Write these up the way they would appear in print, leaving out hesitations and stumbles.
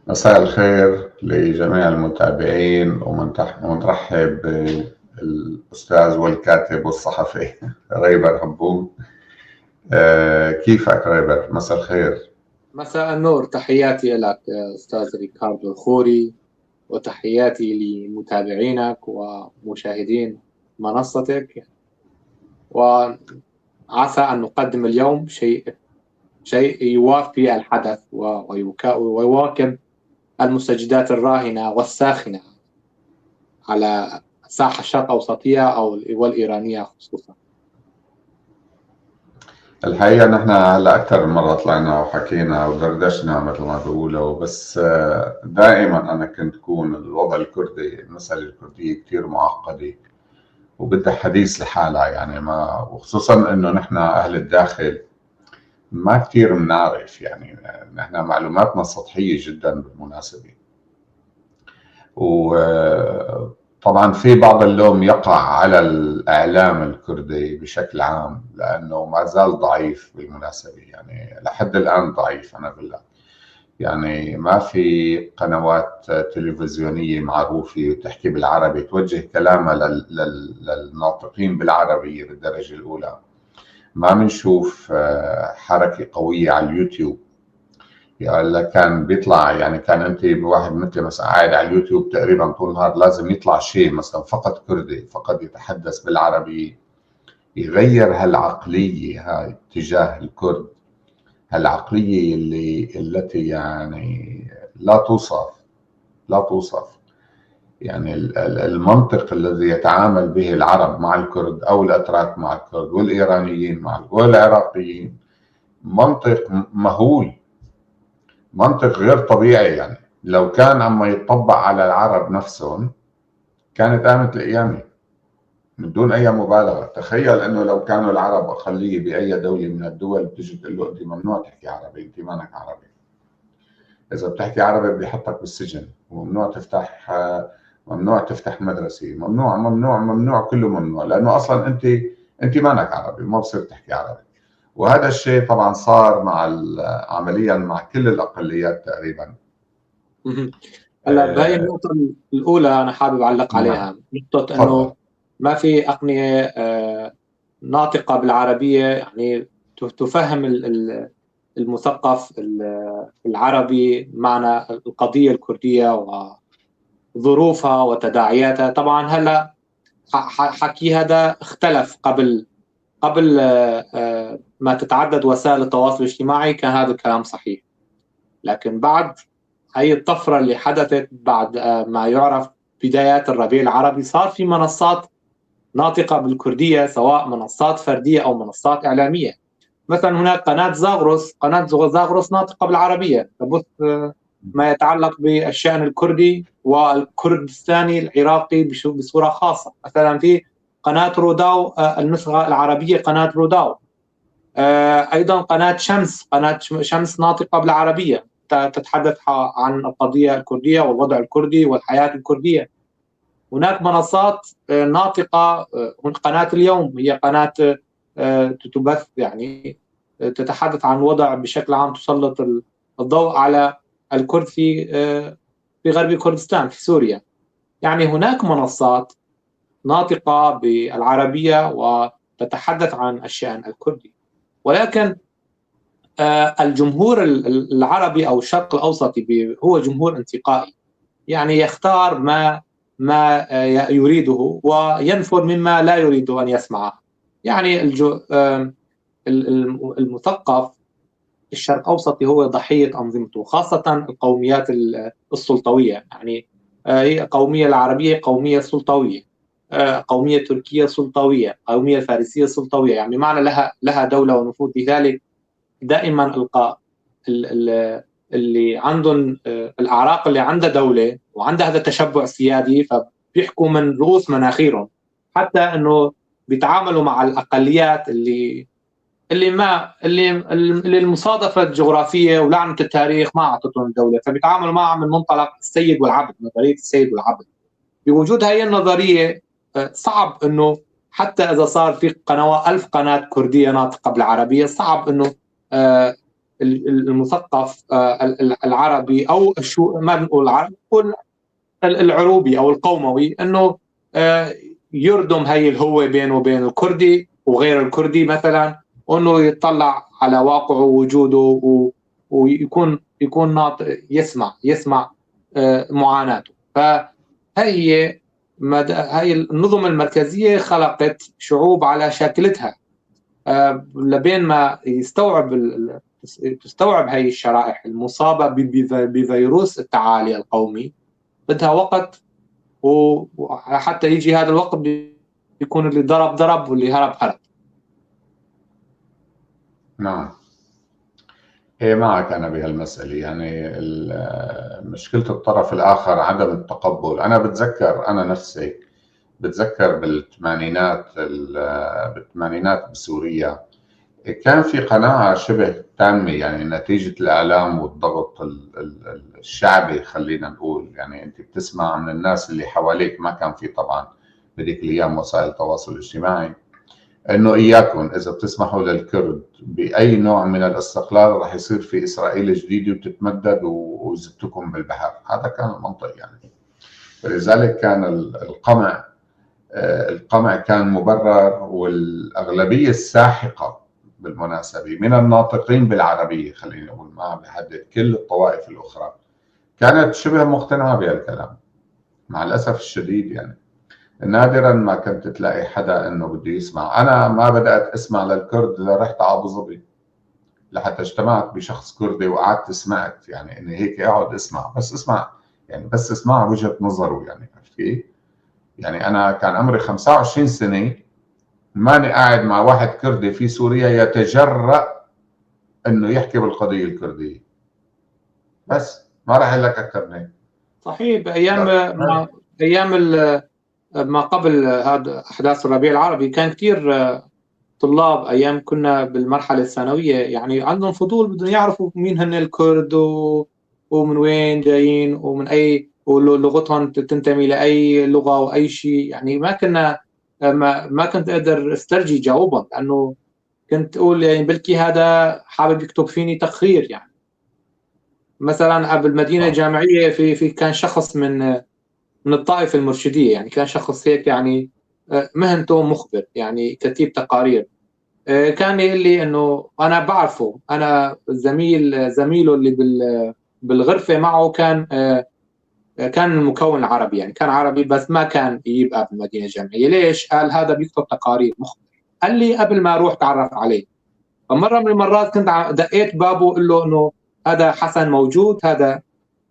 مساء الخير لجميع المتابعين، ونرحب بالأستاذ والكاتب والصحفي ريبر هبوب. كيفك ريبر؟ مساء الخير. مساء النور، تحياتي لك أستاذ ريكاردو الخوري، وتحياتي لمتابعينك ومشاهدين منصتك، وعسى أن نقدم اليوم شيء يوافي الحدث ويواكب المستجدات الراهنة والساخنة على الساحة الشرق أوسطية أو والإيرانية خصوصا. الحقيقة نحن هلا أكثر مرة طلعنا وحكينا ودردشنا مثل ما بيقولوا، بس دائما أنا كنت كون الوضع الكردي، المسألة الكردية كثير معقدة وبدها حديث لحالها، يعني ما، وخصوصا إنه نحن أهل الداخل ما كثير بنعرف، يعني نحن معلوماتنا سطحية جدا بالمناسبة. وطبعا في بعض اللوم يقع على الإعلام الكردي بشكل عام لأنه ما زال ضعيف بالمناسبة، يعني لحد الآن ضعيف. أنا بقول لك يعني ما في قنوات تلفزيونية معروفة وتحكي بالعربي، توجه كلامها للناطقين بالعربية بالدرجة الأولى. ما بنشوف حركة قوية على اليوتيوب. يعني كان بيطلع، يعني كان انت بواحد مثلي مثلا قاعد على اليوتيوب تقريبا طول النهار، لازم يطلع شيء مثلا فقط كردي، فقط يتحدث بالعربي، يغير هالعقلية هاي تجاه الكرد، هالعقلية التي يعني لا توصف، لا توصف. يعني المنطق الذي يتعامل به العرب مع الكرد أو الأتراك مع الكرد والإيرانيين مع والعراقيين منطق مهول، منطق غير طبيعي. يعني لو كان عم يطبق على العرب نفسهم كانت قامت القيامة من دون أي مبالغة. تخيل أنه لو كانوا العرب أقلية بأي دولة من الدول بتيجي تقول له أنت ممنوع تحكي عربي، أنت مانك عربي، إذا بتحكي عربي بيحطك بالسجن، وممنوع تفتح، ممنوع تفتح مدرسة، ممنوع ممنوع ممنوع، كله ممنوع، لأنه أصلا أنت مانك عربي، ما بصير تحكي عربي. وهذا الشيء طبعا صار مع عمليا مع كل الأقليات تقريبا. هلا بهي النقطة الأولى أنا حابب أعلق عليها، نقطة أنه ما في أقنية ناطقة بالعربية يعني تفهم المثقف العربي معنى القضية الكردية وظروفها وتداعياتها. طبعا هلا حكي هذا اختلف قبل ما تتعدد وسائل التواصل الاجتماعي كان هذا الكلام صحيح، لكن بعد هي الطفرة اللي حدثت بعد ما يعرف بدايات الربيع العربي صار في منصات ناطقة بالكردية، سواء منصات فردية أو منصات إعلامية. مثلا هناك قناة زاغروس، قناة زاغروس ناطقة بالعربية تبث ما يتعلق بالشأن الكردي والكردستاني العراقي بصورة خاصة. مثلا في قناة روداو، النسخة العربية قناة روداو. أيضا قناة شمس، قناة شمس ناطقة بالعربية تتحدث عن القضية الكردية والوضع الكردي والحياة الكردية. هناك منصات ناطقة، قناة اليوم هي قناة تبث يعني تتحدث عن وضع بشكل عام، تسلط الضوء على الكرد في غرب كردستان في سوريا. يعني هناك منصات ناطقة بالعربية وتتحدث عن الشأن الكردي، ولكن الجمهور العربي أو الشرق الأوسطي هو جمهور انتقائي، يعني يختار ما يريده وينفر مما لا يريد أن يسمعه. يعني المثقف الشرق أوسطي هو ضحية أنظمته، خاصة القوميات السلطوية. يعني هي قومية العربية قومية سلطوية، قومية تركية سلطوية، قومية فارسية سلطوية، يعني معنى لها دولة ونفوذ. لذلك دائما القاء اللي عندهم الأعراق اللي عندها دولة وعندها هذا التشبع السيادي فبيحكوا من رؤوس مناخيرهم، حتى انه بيتعاملوا مع الأقليات اللي اللي ما اللي اللي المصادفة الجغرافية ولعنة التاريخ ما أعطتهم الدولة، فبيتعاملوا معها من منطلق السيد والعبد، نظرية السيد والعبد. بوجود هاي النظرية صعب انه حتى اذا صار في قنوات 1000 قناة كردية ناطقة بالعربية، صعب انه المثقف العربي، او شو ما بنقول العربي، بنقول العروبي او القوموي، انه يردم هي الهوة بينه وبين الكردي وغير الكردي مثلا، وانه يطلع على واقعه ووجوده ويكون ناطق، يسمع معاناته. فهي هي النظم المركزية خلقت شعوب على شاكلتها، لبين ما تستوعب هاي الشرائح المصابة بفيروس التعالي القومي بدها وقت، وحتى يجي هذا الوقت بيكون اللي ضرب ضرب واللي هرب هرب. نعم، إيه معك أنا بهالمسألة. يعني مشكلة الطرف الآخر عدم التقبل. أنا بتذكر، أنا نفسي بتذكر بالثمانينات بسوريا كان في قناعة شبه تامة، يعني نتيجة الإعلام والضغط الشعبي خلينا نقول. يعني أنت بتسمع من الناس اللي حواليك، ما كان في طبعا بذيك الأيام وسائل التواصل الاجتماعي، إنه إياكم إذا بتسمحوا للكرد بأي نوع من الاستقلال راح يصير في إسرائيل جديدة وتتمدد وزتكم بالبحر. هذا كان المنطق يعني. فلذلك كان القمع كان مبرر، والأغلبية الساحقة بالمناسبة من الناطقين بالعربية، خليني أقول ما بحدد كل الطوائف الأخرى، كانت شبه مقتنعة بهالكلام مع الأسف الشديد. يعني نادرا ما كنت تلاقي حدا انه بده يسمع. انا ما بدات اسمع للكرد لرحت على ابو ظبي، لحتى اجتمعت بشخص كردي وقعدت سمعت، يعني اني هيك اقعد اسمع، بس اسمع يعني، بس اسمع وجهه نظره يعني. عرفت كيف؟ يعني انا كان عمري 25 سنة ماني قاعد مع واحد كردي في سوريا يتجرأ انه يحكي بالقضية الكردية، بس ما راح اقول لك اكثر من هيك. صحيح، بايام ما ايام ما قبل هذا احداث الربيع العربي كان كثير طلاب ايام كنا بالمرحلة الثانوية يعني عندهم فضول، بدهم يعرفوا مين هن الكرد ومن وين جايين ومن اي ولغتهم تنتمي لاي لغة واي شيء. يعني ما كنا ما كنت اقدر استرجي جاوبهم، لانه كنت اقول يعني بلكي هذا حابب يكتب فيني تقرير. يعني مثلا بالمدينة الجامعية في كان شخص من الطائفة المرشدية، يعني كان شخص هيك يعني مهنته مخبر، يعني كتيب تقارير. كان يقول لي انه انا بعرفه، انا زميله اللي بالغرفة معه كان المكون العربي، يعني كان عربي بس ما كان يبقى بالمدينة الجامعية. ليش؟ قال هذا بيكتب تقارير مخبر. قال لي قبل ما اروح تعرف عليه. فمرة من المرات كنت دقيت بابه، قل له انه هذا حسن موجود، هذا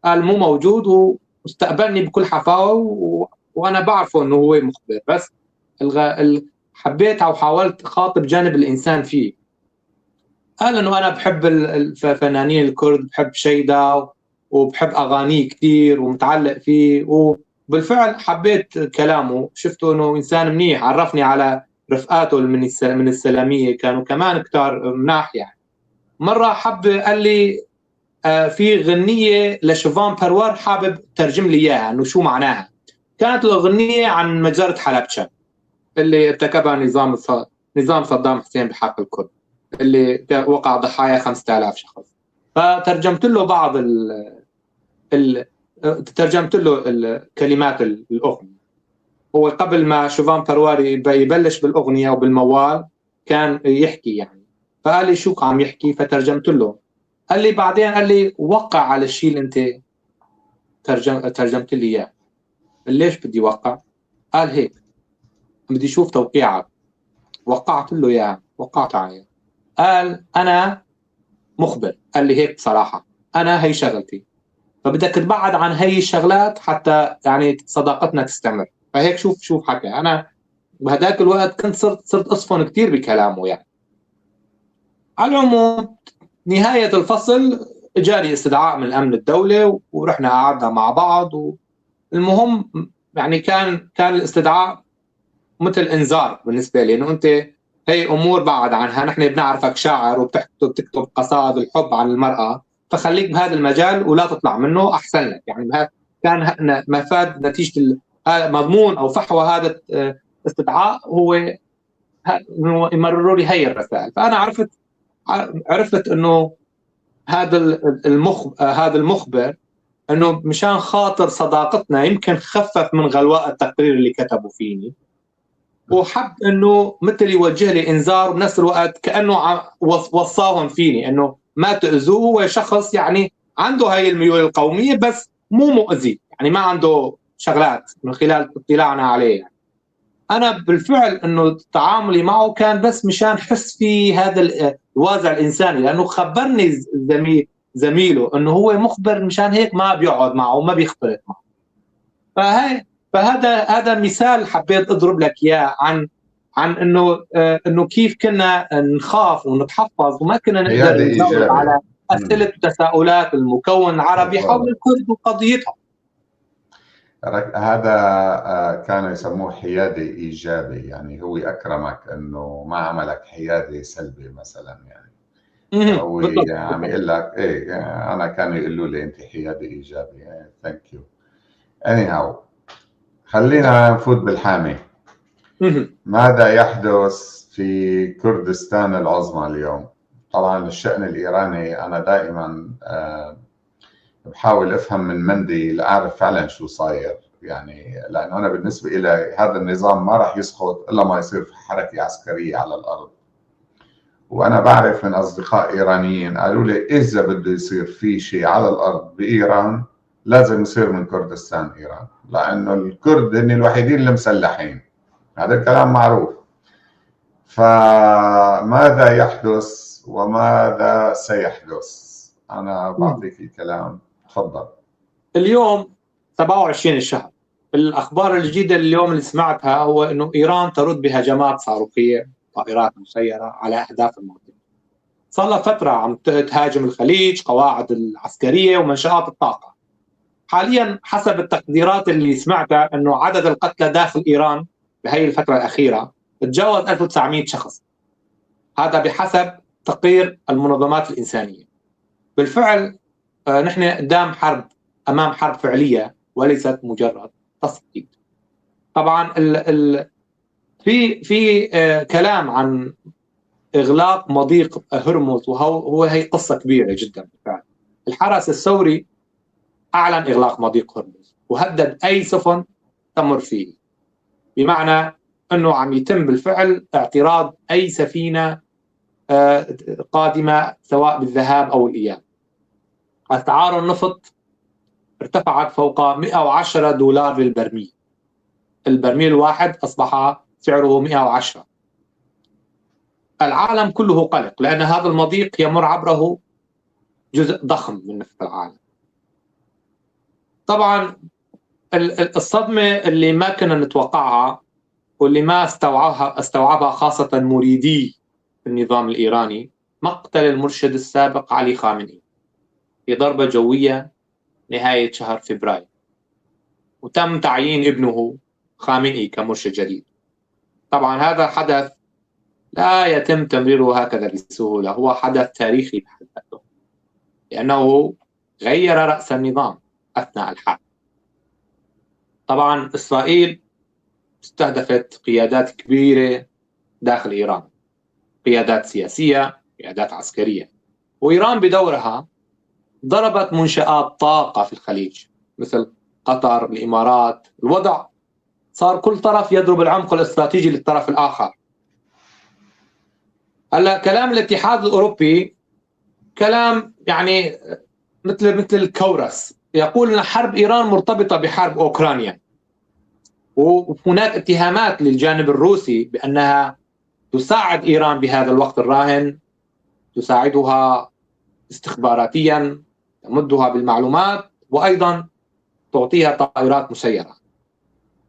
قال مو موجود، واستقبلني بكل حفاوه وانا بعرفه انه هو مخبر، بس حبيت او حاولت خاطب جانب الانسان فيه. قال انه انا بحب الفنانين الكرد، بحب شيدا وبحب اغانيه كثير ومتعلق فيه، وبالفعل حبيت كلامه، شفته انه انسان منيح، عرفني على رفقاته من السلاميه، كانوا كمان كتار مناح. يعني مرة حب قال لي في غنية لشوفان بروار حابب ترجم لي اياها انه شو معناها. كانت الاغنية عن مجزرة حلبجة اللي ارتكبها نظام صدام حسين بحق الكرد، اللي وقع ضحايا 5000 شخص. فترجمت له بعض ترجمت له الكلمات الاغنية. هو قبل ما شوفان بروار يبلش بالاغنيه وبالموال كان يحكي يعني، فقال لي شو عم يحكي، فترجمت له. قال لي بعدين، قال لي وقع على الشيء اللي انت ترجمت لي اياه. ليش بدي وقع؟ قال هيك بدي اشوف توقيعك. وقعت له اياه، وقعت عليه. قال انا مخبر، قال لي هيك بصراحة، انا هي شغلتي، فبدك تبعد عن هي الشغلات حتى يعني صداقتنا تستمر. فهيك شوف حكى. انا بهداك الوقت كنت صرت اصفن كثير بكلامه يعني. على العموم نهاية الفصل جاني استدعاء من أمن الدولة، ورحنا قعدنا مع بعض. المهم يعني كان الاستدعاء مثل إنذار بالنسبة لي، إنه أنت هي أمور بعد عنها، نحن بنعرفك شاعر وبتكتب قصائد الحب عن المرأة، فخليك بهذا المجال ولا تطلع منه أحسن لك. يعني كان مفاد نتيجة مضمون أو فحوى هذا الاستدعاء هو إنه يمرروا لي هي الرسائل. فأنا عرفت انه هذا هذا المخبر انه مشان خاطر صداقتنا يمكن خفف من غلواء التقرير اللي كتبه فيني، وحب انه مثل يوجه لي انذار، وبنفس الوقت كانه وصاهم فيني انه ما تاذوه، هو شخص يعني عنده هاي الميول القومية بس مو مؤذي، يعني ما عنده شغلات من خلال اطلاعنا عليه. يعني انا بالفعل انه تعاملي معه كان بس مشان حس في هذا الوازع الانساني، لانه خبرني زميله انه هو مخبر، مشان هيك ما بيقعد معه وما بيختلط معه. فهذا هذا مثال حبيت اضرب لك اياه عن انه كيف كنا نخاف ونتحفظ وما كنا نقدر نجاوب على اسئلة وتساؤلات المكون العربي حول الكرد وقضيتهم. هذا كانوا يسموه حيادي ايجابي، يعني هو اكرمك انه ما عملك حيادي سلبي مثلا، يعني هو عم يقول لك ايه، انا كانوا يقولوا لي انت حيادي ايجابي، thank you. anyhow خلينا نفوت بالحامي. ماذا يحدث في كردستان العظمى اليوم؟ طبعا الشأن الإيراني أنا دائما بحاول أفهم من مندي لأعرف فعلا شو صاير، يعني لأنه أنا بالنسبة إلي هذا النظام ما راح يسقط إلا ما يصير في حركة عسكرية على الأرض. وأنا بعرف من أصدقاء إيرانيين قالوا لي إذا بده يصير في شيء على الأرض بإيران لازم يصير من كردستان إيران، لأنه الكرد هن الوحيدين المسلحين، هذا الكلام معروف. فماذا يحدث وماذا سيحدث؟ أنا بعطيك الكلام، تفضل. اليوم 27 الشهر، الأخبار الجديدة اليوم اللي سمعتها هو أنه إيران ترد بهجمات صاروخية، طائرات مسيرة على أهداف المنطقة. صار لها فترة عم تهاجم الخليج، قواعد العسكرية ومنشآت الطاقة. حاليا حسب التقديرات اللي سمعتها أنه عدد القتلى داخل إيران بهي الفترة الأخيرة تجاوز 1900 شخص، هذا بحسب تقرير المنظمات الإنسانية. بالفعل نحن قدام حرب، أمام حرب فعلية وليست مجرد تصعيد. طبعا في كلام عن إغلاق مضيق هرمز، وهو هي قصة كبيرة جدا بالفعل. الحرس الثوري أعلن إغلاق مضيق هرمز وهدد أي سفن تمر فيه، بمعنى أنه عم يتم بالفعل اعتراض أي سفينة قادمة سواء بالذهاب أو الإياب. أسعار النفط ارتفعت فوق 110 دولار للبرميل، البرميل الواحد أصبح سعره 110. العالم كله قلق لأن هذا المضيق يمر عبره جزء ضخم من نفط العالم. طبعا الصدمة اللي ما كنا نتوقعها واللي ما استوعبها خاصة مريدي النظام الإيراني، مقتل المرشد السابق علي خامنئي في ضربة جوية نهاية شهر فبراير، وتم تعيين ابنه خامنئي كمرشد جديد. طبعا هذا الحدث لا يتم تمريره هكذا بسهولة، هو حدث تاريخي بحد ذاته، لأنه غير رأس النظام أثناء الحرب. طبعا إسرائيل استهدفت قيادات كبيرة داخل إيران، قيادات سياسية، قيادات عسكرية، وإيران بدورها ضربت منشآت طاقة في الخليج مثل قطر، الإمارات. الوضع صار كل طرف يضرب العمق الاستراتيجي للطرف الآخر. هلا كلام الاتحاد الأوروبي كلام يعني مثل الكورس، يقول أن حرب إيران مرتبطة بحرب أوكرانيا، وهناك اتهامات للجانب الروسي بأنها تساعد إيران بهذا الوقت الراهن، تساعدها استخباراتيا، تمدها بالمعلومات، وأيضا تعطيها طائرات مسيرة.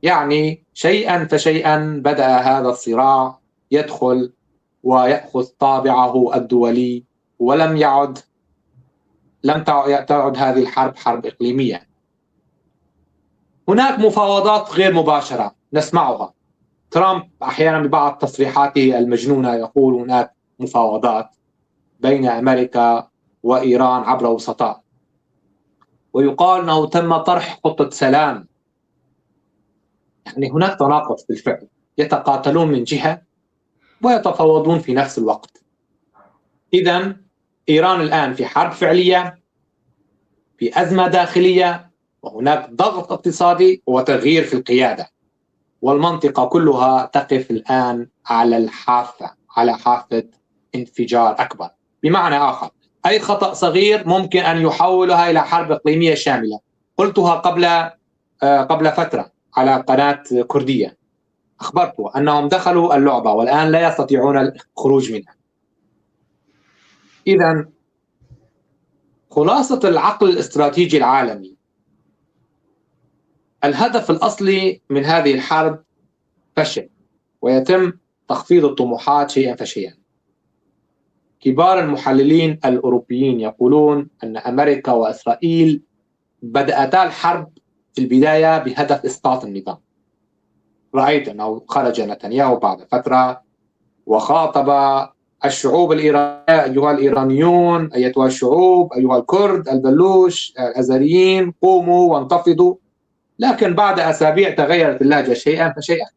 يعني شيئا فشيئا بدأ هذا الصراع يدخل ويأخذ طابعه الدولي، ولم تعد هذه الحرب حرب إقليمية. هناك مفاوضات غير مباشرة نسمعها. ترامب أحيانا ببعض تصريحاته المجنونة يقول هناك مفاوضات بين أمريكا وإيران عبر وسطاء، ويقال أنه تم طرح خطة سلام. يعني هناك تناقض بالفعل، يتقاتلون من جهة ويتفاوضون في نفس الوقت. إذن إيران الآن في حرب فعلية، في أزمة داخلية، وهناك ضغط اقتصادي وتغيير في القيادة، والمنطقة كلها تقف الآن على الحافة، على حافة انفجار أكبر. بمعنى آخر، أي خطأ صغير ممكن أن يحولها إلى حرب إقليمية شاملة. قلتها قبل فترة على قناة كردية، أخبرت أنهم دخلوا اللعبة والآن لا يستطيعون الخروج منها. إذا خلاصة العقل الاستراتيجي العالمي، الهدف الأصلي من هذه الحرب فشل، ويتم تخفيض الطموحات شيئا فشيئا. كبار المحللين الأوروبيين يقولون أن أمريكا وإسرائيل بدأتا الحرب في البداية بهدف إسقاط النظام. رأيت أنه خرج نتنياهو بعد فترة وخاطب الشعوب الإيرانية: أيها الإيرانيون، أيتها الشعوب، أيها الكرد، البلوش، الأزريين، قوموا وانتفضوا. لكن بعد أسابيع تغيرت اللهجة شيئا فشيئا،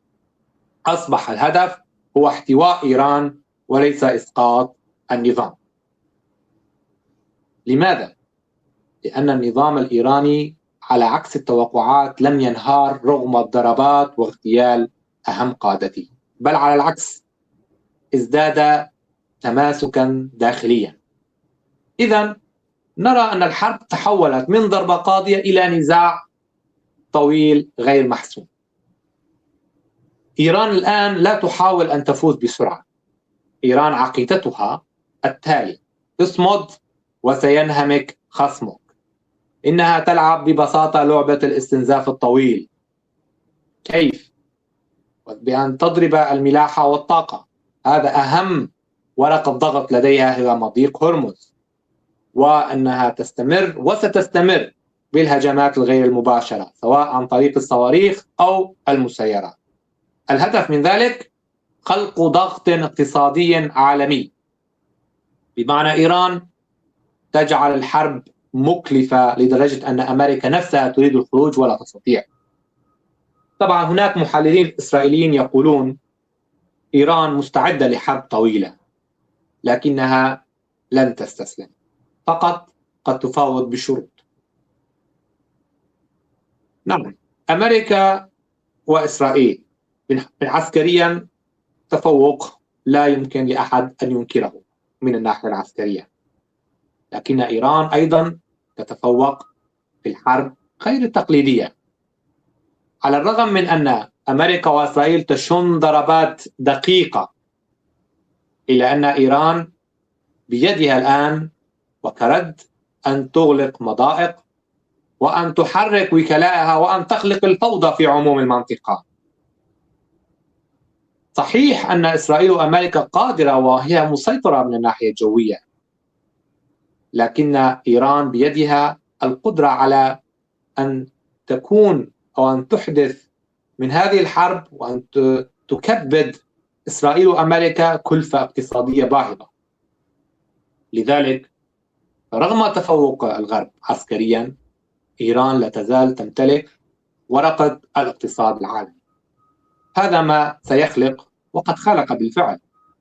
أصبح الهدف هو احتواء إيران وليس إسقاط النظام. لماذا؟ لأن النظام الإيراني على عكس التوقعات لم ينهار رغم الضربات واغتيال أهم قادته، بل على العكس ازداد تماسكا داخليا. إذا نرى أن الحرب تحولت من ضربة قاضية إلى نزاع طويل غير محسوم. إيران الآن لا تحاول أن تفوز بسرعة. إيران عقيدتها التالي: اصمد وسينهمك خصمك. إنها تلعب ببساطة لعبة الاستنزاف الطويل. كيف؟ بأن تضرب الملاحة والطاقة. هذا أهم ورقة ضغط لديها، هو مضيق هرمز، وأنها تستمر وستستمر بالهجمات الغير المباشرة سواء عن طريق الصواريخ أو المسيرات. الهدف من ذلك خلق ضغط اقتصادي عالمي، بمعنى إيران تجعل الحرب مكلفة لدرجة أن أمريكا نفسها تريد الخروج ولا تستطيع. طبعا هناك محللين إسرائيليين يقولون إيران مستعدة لحرب طويلة لكنها لن تستسلم، فقط قد تفاوض بشروط. نعم، أمريكا وإسرائيل عسكريا تفوق لا يمكن لأحد أن ينكره من الناحية العسكرية، لكن إيران أيضا تتفوق في الحرب غير التقليدية. على الرغم من أن أمريكا وإسرائيل تشن ضربات دقيقة، إلا أن إيران بيدها الآن وكرد أن تغلق مضائق وأن تحرك وكلائها وأن تخلق الفوضى في عموم المنطقة. صحيح أن إسرائيل وأمريكا قادرة وهي مسيطرة من الناحية الجوية، لكن إيران بيدها القدرة على أن تكون أو أن تحدث من هذه الحرب وأن تكبد إسرائيل وأمريكا كلفة اقتصادية باهظة. لذلك رغم تفوق الغرب عسكريا، إيران لا تزال تمتلك ورقة الاقتصاد العالمي. هذا ما سيخلق، وقد خلق بالفعل،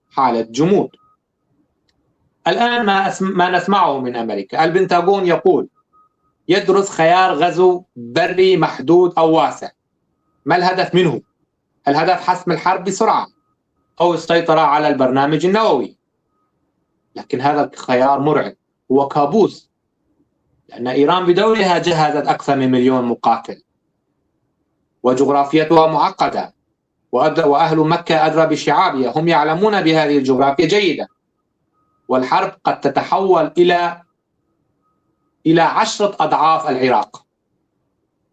حالة جمود. الآن ما نسمعه من أمريكا، البنتاغون يقول يدرس خيار غزو بري محدود أو واسع. ما الهدف منه؟ الهدف حسم الحرب بسرعة أو السيطرة على البرنامج النووي. لكن هذا الخيار مرعب، هو كابوس، لأن إيران بدورها جهزت أكثر من 1,000,000 مقاتل، وجغرافيتها معقدة، وأهل مكة أدرى بشعابها، هم يعلمون بهذه الجغرافيا جيدا. والحرب قد تتحول إلى 10 أضعاف العراق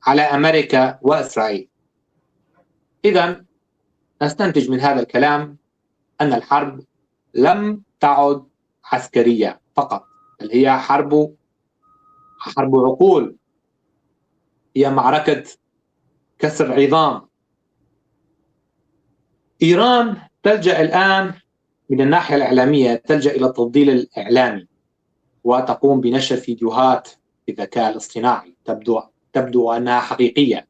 على أمريكا وإسرائيل. إذا نستنتج من هذا الكلام أن الحرب لم تعد عسكرية فقط، بل هي حرب عقول، هي معركة كسر عظام. إيران تلجأ الآن من الناحية الإعلامية، تلجأ إلى التضليل الإعلامي وتقوم بنشر فيديوهات بالذكاء الاصطناعي تبدو أنها حقيقية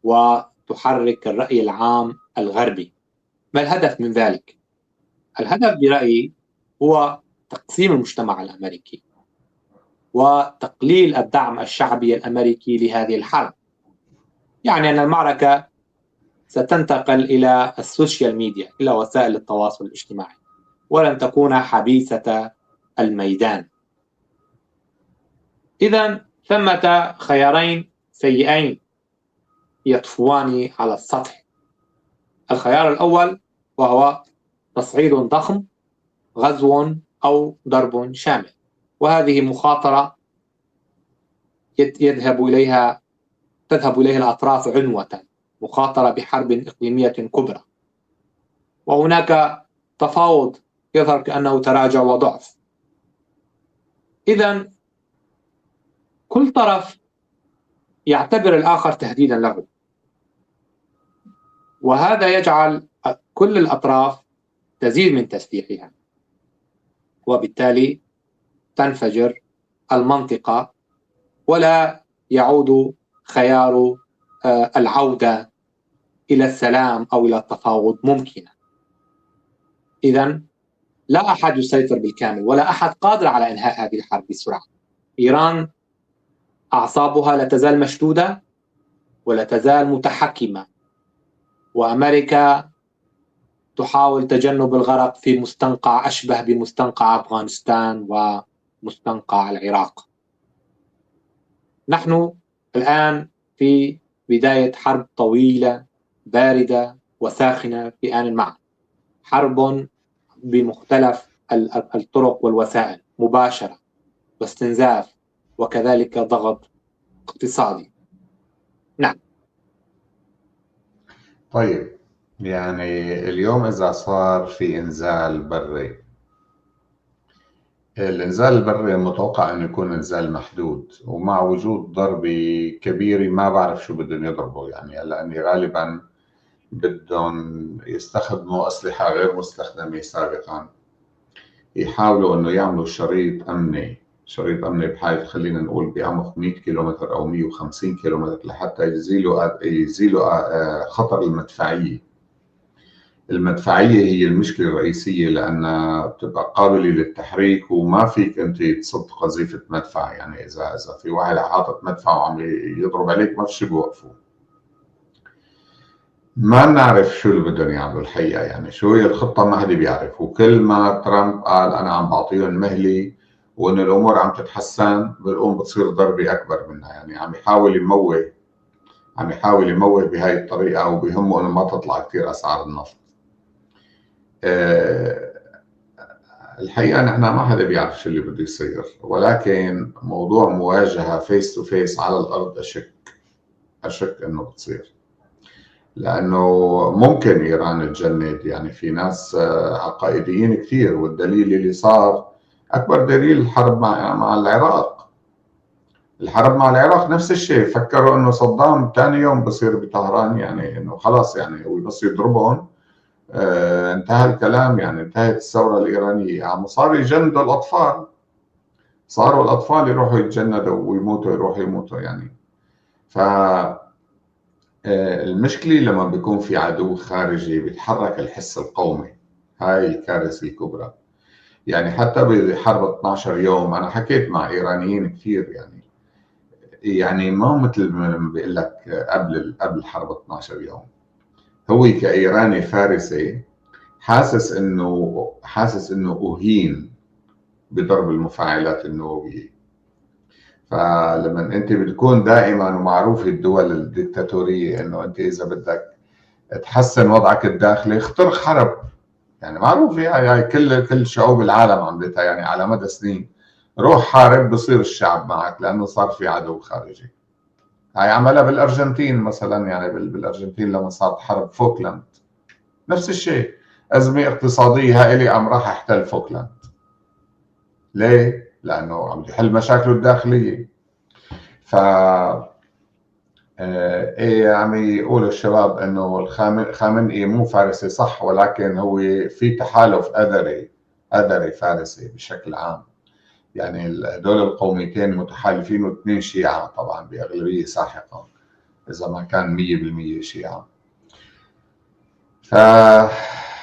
وتحرك الرأي العام الغربي. ما الهدف من ذلك؟ الهدف برأيي هو تقسيم المجتمع الأمريكي وتقليل الدعم الشعبي الأمريكي لهذه الحرب. يعني أن المعركة ستنتقل إلى ال social media، إلى وسائل التواصل الاجتماعي، ولن تكون حبيسة الميدان. إذا ثمة خيارين سيئين يطفوان على السطح. الخيار الأول وهو تصعيد ضخم، غزو أو ضرب شامل، وهذه مخاطرة تذهب إليها الأطراف عنوة، مخاطرة بحرب إقليمية كبرى. وهناك تفاوض يظهر كأنه تراجع وضعف. إذا كل طرف يعتبر الآخر تهديدا له، وهذا يجعل كل الأطراف تزيد من تسليحها، وبالتالي تنفجر المنطقة ولا يعود خيار العودة إلى السلام أو إلى التفاوض ممكنا. إذن لا أحد يسيطر بالكامل، ولا أحد قادر على إنهاء هذه الحرب بسرعة. إيران أعصابها لا تزال مشدودة ولا تزال متحكمة، وأمريكا تحاول تجنب الغرق في مستنقع أشبه بمستنقع أفغانستان ومستنقع العراق. نحن الآن في بداية حرب طويلة باردة وساخنة في آن معا، حرب بمختلف الطرق والوسائل، مباشرة واستنزاف وكذلك ضغط اقتصادي. نعم. طيب، يعني اليوم إذا صار في إنزال بري، الإنزال البري متوقع أنه يكون إنزال محدود، ومع وجود ضربة كبيرة ما بعرف شو بدهم يضربوا، يعني لأني غالبا بدهم يستخدموا أسلحة غير مستخدمة سابقا، يحاولوا أنه يعملوا شريط أمني، شريط أمني بحيث خلينا نقول بعمق 100 كيلومتر أو 150 كيلومتر لحتى يزيلوا خطر المدفعية. المدفعية هي المشكلة الرئيسية، لأنها بتبقى قابلة للتحريك وما فيك أنت تصد قذيفة مدفع، يعني إذا في واحد حاطط مدفع وعم يضرب عليك ما في شيء بوقفه. ما بنعرف شو اللي بدهم يعملوا الحقيقة، يعني شو هي الخطة ما حدا بيعرف. وكل ما ترامب قال أنا عم بعطيهم مهلي وإنه الأمور عم تتحسن، بتقوم بتصير ضربة أكبر منها. يعني عم يحاول يموه، عم يحاول يموه بهاي الطريقة، وبيهمه إنه ما تطلع كثير أسعار النفط. الحقيقة نحن ما حدا بيعرف شو اللي بده يصير، ولكن موضوع مواجهة face to face على الأرض أشك إنه بتصير، لأنه ممكن إيران تجند، يعني في ناس عقائديين كثير، والدليل اللي صار أكبر دليل الحرب مع العراق. الحرب مع العراق نفس الشيء، فكروا إنه صدام ثاني يوم بصير بطهران، يعني إنه خلاص، يعني هو بس يضربهم انتهى الكلام، يعني انتهت الثورة الإيرانية. عم صاروا يجندوا الأطفال، صاروا الأطفال يروحوا يتجندوا ويموتوا، يروحوا يموتوا يعني. ف المشكلة لما بيكون في عدو خارجي بيتحرك الحس القومي، هاي الكارثة الكبرى. يعني حتى بحرب 12 يوم أنا حكيت مع إيرانيين كثير، يعني ما مثل ما بيقول لك قبل حرب 12 يوم، هو كإيراني فارسي حاسس إنه أهين بضرب المفاعلات النووية. فلما أنت بتكون دائما، ومعروف الدول الدكتاتورية إنه أنت إذا بدك تحسن وضعك الداخلي اخترق حرب، يعني معروف يعني كل شعوب العالم عملتها يعني على مدى سنين، روح حارب بصير الشعب معك لأنه صار في عدو خارجي. هاي عملها بالأرجنتين مثلا، يعني بالأرجنتين لما صارت حرب فوكلاند نفس الشيء، أزمة اقتصادية هائلة قام راح احتل فوكلاند. ليه؟ لأنه عم يحل مشاكله الداخلية. ف ايه عم يقولوا الشباب انه الخامنئي مو فارسي صح، ولكن هو في تحالف أذري فارسي بشكل عام. يعني هدول القوميتين متحالفين، واثنين شيعة طبعا بأغلبية ساحقة إذا ما كان 100% شيعة. ف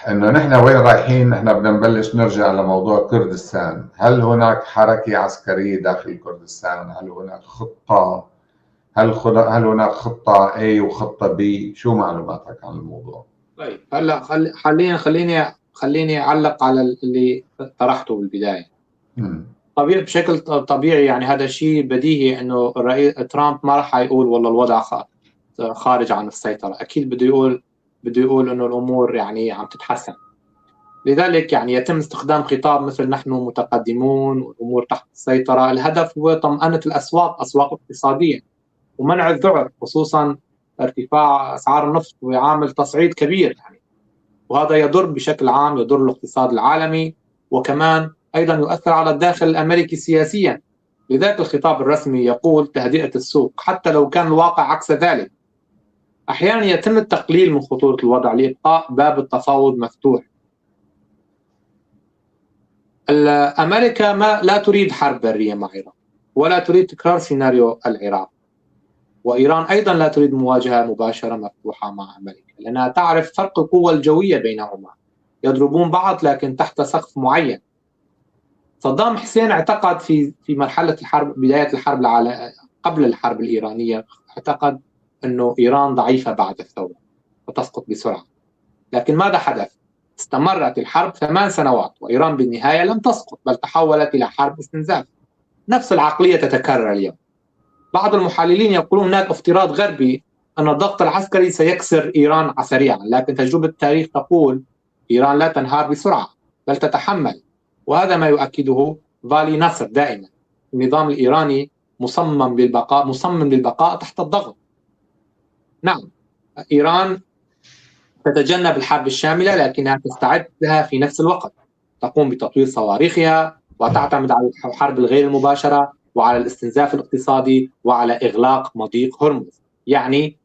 انه نحن وين رايحين؟ نحن بدنا نبلش نرجع لموضوع كردستان. هل هناك حركة عسكرية داخل كردستان؟ هل هناك خطة؟ هل هناك خطة A وخطة B؟ شو معلوماتك عن الموضوع؟ طيب هلا حاليا خليني اعلق على اللي طرحته بالبداية. طبيعي، بشكل طبيعي يعني هذا شيء بديهي انه الرئيس ترامب ما راح يقول والله الوضع خارج عن السيطرة، اكيد بده يقول انه الامور يعني عم تتحسن. لذلك يعني يتم استخدام خطاب مثل نحن متقدمون والامور تحت السيطرة، الهدف هو طمأنة الاسواق، اسواق اقتصادية، ومنع الذعر، خصوصا ارتفاع اسعار النفط وعامل تصعيد كبير يعني، وهذا يضر بشكل عام، يضر الاقتصاد العالمي، وكمان ايضا يؤثر على الداخل الامريكي سياسيا. لذلك الخطاب الرسمي يقول تهدئه السوق حتى لو كان الواقع عكس ذلك. احيانا يتم التقليل من خطورة الوضع لابقاء باب التفاوض مفتوح. امريكا ما لا تريد حرب برية مع ايران، ولا تريد تكرار سيناريو العراق، وايران ايضا لا تريد مواجهة مباشرة مفتوحة مع امريكا، لانها تعرف فرق القوة الجوية بينهما، يضربون بعض لكن تحت سقف معين. صدام حسين اعتقد في مرحلة الحرب، بداية الحرب قبل الحرب الايرانية، اعتقد انه ايران ضعيفة بعد الثورة وتسقط بسرعة. لكن ماذا حدث؟ استمرت الحرب 8 سنوات وايران بالنهاية لم تسقط، بل تحولت الى حرب استنزاف. نفس العقلية تتكرر اليوم. بعض المحللين يقولون هناك افتراض غربي ان الضغط العسكري سيكسر ايران سريعا، لكن تجربه التاريخ تقول ايران لا تنهار بسرعة بل تتحمل، وهذا ما يؤكده فالي نصر دائما. النظام الايراني مصمم للبقاء تحت الضغط. نعم، ايران تتجنب الحرب الشاملة لكنها تستعد لها في نفس الوقت، تقوم بتطوير صواريخها وتعتمد على الحرب الغير المباشرة وعلى الاستنزاف الاقتصادي وعلى اغلاق مضيق هرمز. يعني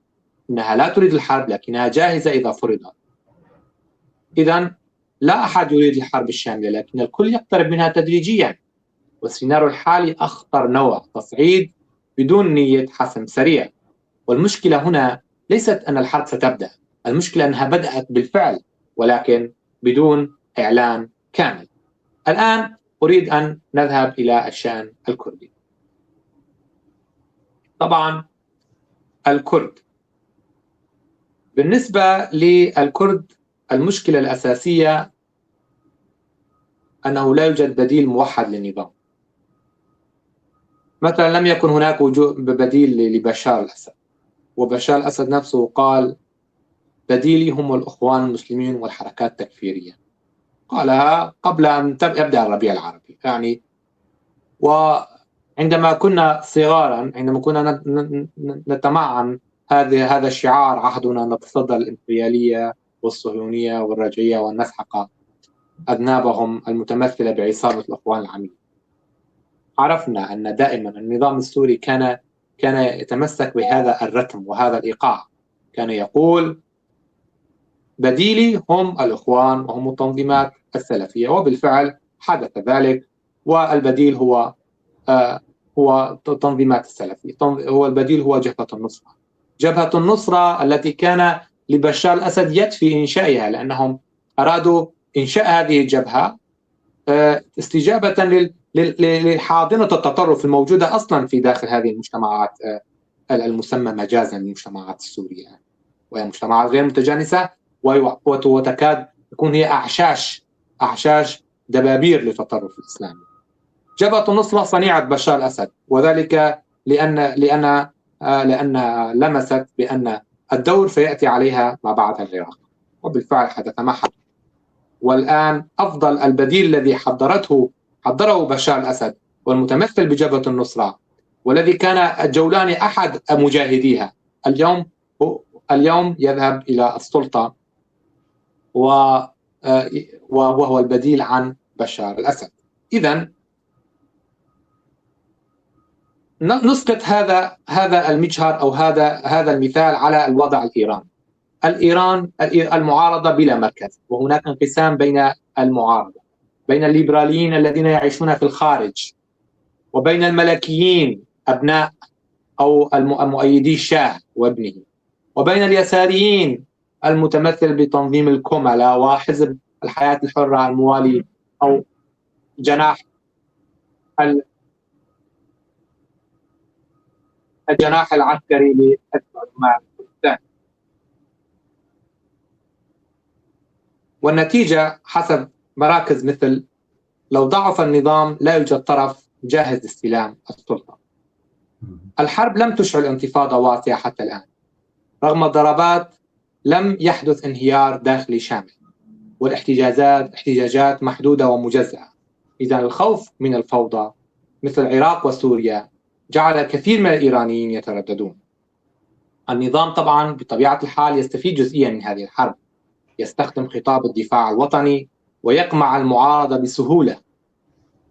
انها لا تريد الحرب لكنها جاهزة اذا فرضت. اذا لا احد يريد الحرب الشاملة لكن الكل يقترب منها تدريجيا. والسيناريو الحالي اخطر نوع، تصعيد بدون نيه حسم سريع. والمشكلة هنا ليست ان الحرب ستبدا، المشكلة انها بدات بالفعل ولكن بدون اعلان كامل. الان اريد ان نذهب الى الشان الكردي. طبعا الكرد، بالنسبة للكرد المشكلة الاساسية انه لا يوجد بديل موحد للنظام. مثلا لم يكن هناك بديل لبشار الاسد، وبشار الاسد نفسه قال بديلي هم الاخوان المسلمين والحركات التكفيريه. قالها قبل ان يبدا الربيع العربي يعني. وعندما كنا صغارا، عندما كنا نتمعن هذا الشعار، عهدنا نتصدى للامبرياليه والصهيونيه والرجعيه وان نسحق اذنابهم المتمثلة بعصابه الاخوان العميل. عرفنا ان دائما النظام السوري كان يتمسك بهذا الرتم وهذا الايقاع، كان يقول بديلي هم الاخوان وهم التنظيمات السلفية، وبالفعل حدث ذلك. والبديل هو تنظيمات السلفية، هو البديل هو جبهة النصرة. جبهة النصرة التي كان لبشار الاسد يد في انشائها، لانهم ارادوا انشاء هذه الجبهة استجابة لحاضنه التطرف الموجودة اصلا في داخل هذه المجتمعات المسمى مجازا المجتمعات السورية، وهي مجتمعات غير متجانسة وتكاد تكون هي اعشاش دبابير للتطرف الاسلامي. جبهة النصرة صنيعه بشار الاسد، وذلك لان لمست بان الدور سياتي عليها ما بعد العراق، وبالفعل حدث ما حدث. والان افضل البديل الذي حضره بشار الاسد والمتمثل بجبهه النصرة، والذي كان الجولاني احد مجاهديها، اليوم يذهب الى السلطة وهو البديل عن بشار الاسد. اذا نسقط هذا المجهر او هذا المثال على الوضع الايراني. الايران المعارضة بلا مركز، وهناك انقسام بين المعارضة، بين الليبراليين الذين يعيشون في الخارج، وبين الملكيين ابناء او مؤيدي الشاه وابنه، وبين اليساريين المتمثل بتنظيم الكومالا وحزب الحياة الحرة الموالي أو جناح الجناح العسكري لحزب العمال الكردستاني. والنتيجة حسب مراكز مثل لو ضعف النظام لا يوجد طرف جاهز لاستلام السلطة. الحرب لم تشعل انتفاضة واسعة حتى الآن، رغم الضربات لم يحدث انهيار داخلي شامل، والاحتجاجات احتجاجات محدودة ومجزأة. إذا الخوف من الفوضى مثل العراق وسوريا جعل الكثير من الإيرانيين يترددون. النظام طبعا بطبيعة الحال يستفيد جزئيا من هذه الحرب، يستخدم خطاب الدفاع الوطني ويقمع المعارضة بسهولة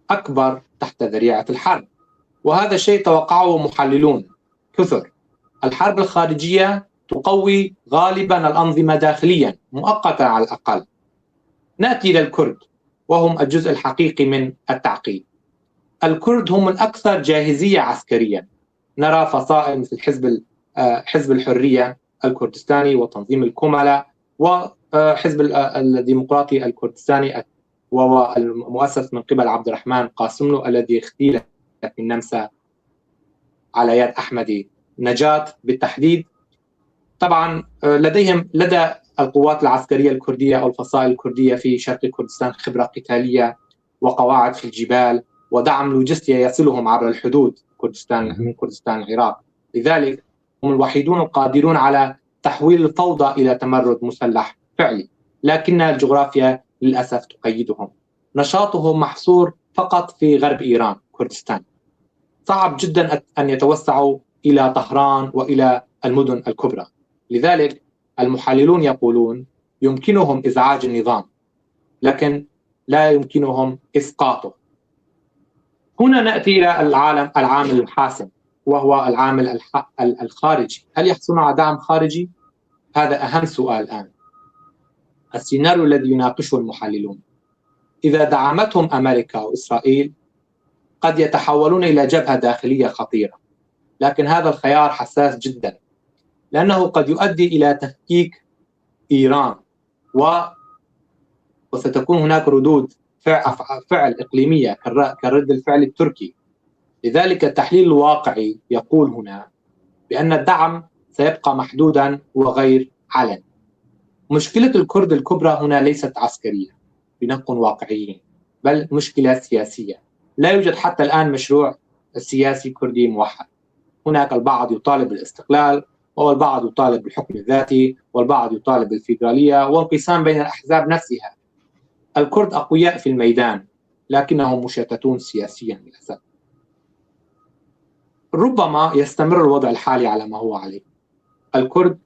أكبر تحت ذريعة الحرب، وهذا الشيء توقعه محللون كثر. الحرب الخارجية تقوي غالبا الأنظمة داخليا مؤقتا على الأقل. نأتي إلى الكرد، وهم الجزء الحقيقي من التعقيد. الكرد هم الأكثر جاهزية عسكريا، نرى فصائل مثل حزب الحرية الكردستاني وتنظيم الكومالا وحزب الديمقراطي الكردستاني، وهو المؤسس من قبل عبد الرحمن قاسملو الذي اغتيل في النمسا على يد أحمدي نجاة بالتحديد. طبعا لدى القوات العسكرية الكردية أو الفصائل الكردية في شرق كردستان خبرة قتالية وقواعد في الجبال ودعم لوجستي يصلهم عبر الحدود كردستان من كردستان العراق، لذلك هم الوحيدون القادرون على تحويل الفوضى إلى تمرد مسلح فعلي، لكن الجغرافيا للأسف تقيدهم. نشاطهم محصور فقط في غرب إيران كردستان، صعب جدا أن يتوسعوا إلى طهران وإلى المدن الكبرى. لذلك المحللون يقولون يمكنهم إزعاج النظام لكن لا يمكنهم إسقاطه. هنا نأتي إلى العامل الحاسم، وهو العامل الخارجي. هل يحصلون على دعم خارجي؟ هذا أهم سؤال الآن. السيناريو الذي يناقشه المحللون، إذا دعمتهم أمريكا وإسرائيل قد يتحولون إلى جبهة داخلية خطيرة، لكن هذا الخيار حساس جدا لأنه قد يؤدي إلى تفكيك إيران، وستكون هناك ردود فعل إقليمية كرد الفعل التركي. لذلك التحليل الواقعي يقول هنا بأن الدعم سيبقى محدودا وغير علني. مشكلة الكرد الكبرى هنا ليست عسكرية لنكن واقعيين، بل مشكلة سياسية. لا يوجد حتى الآن مشروع سياسي كردي موحد. هناك البعض يطالب بالاستقلال، والبعض يطالب بالحكم الذاتي، والبعض يطالب بالفيدرالية، وانقسام بين الأحزاب نفسها. الكرد أقوياء في الميدان لكنهم مشتتون سياسيا للأسف. ربما يستمر الوضع الحالي على ما هو عليه. الكرد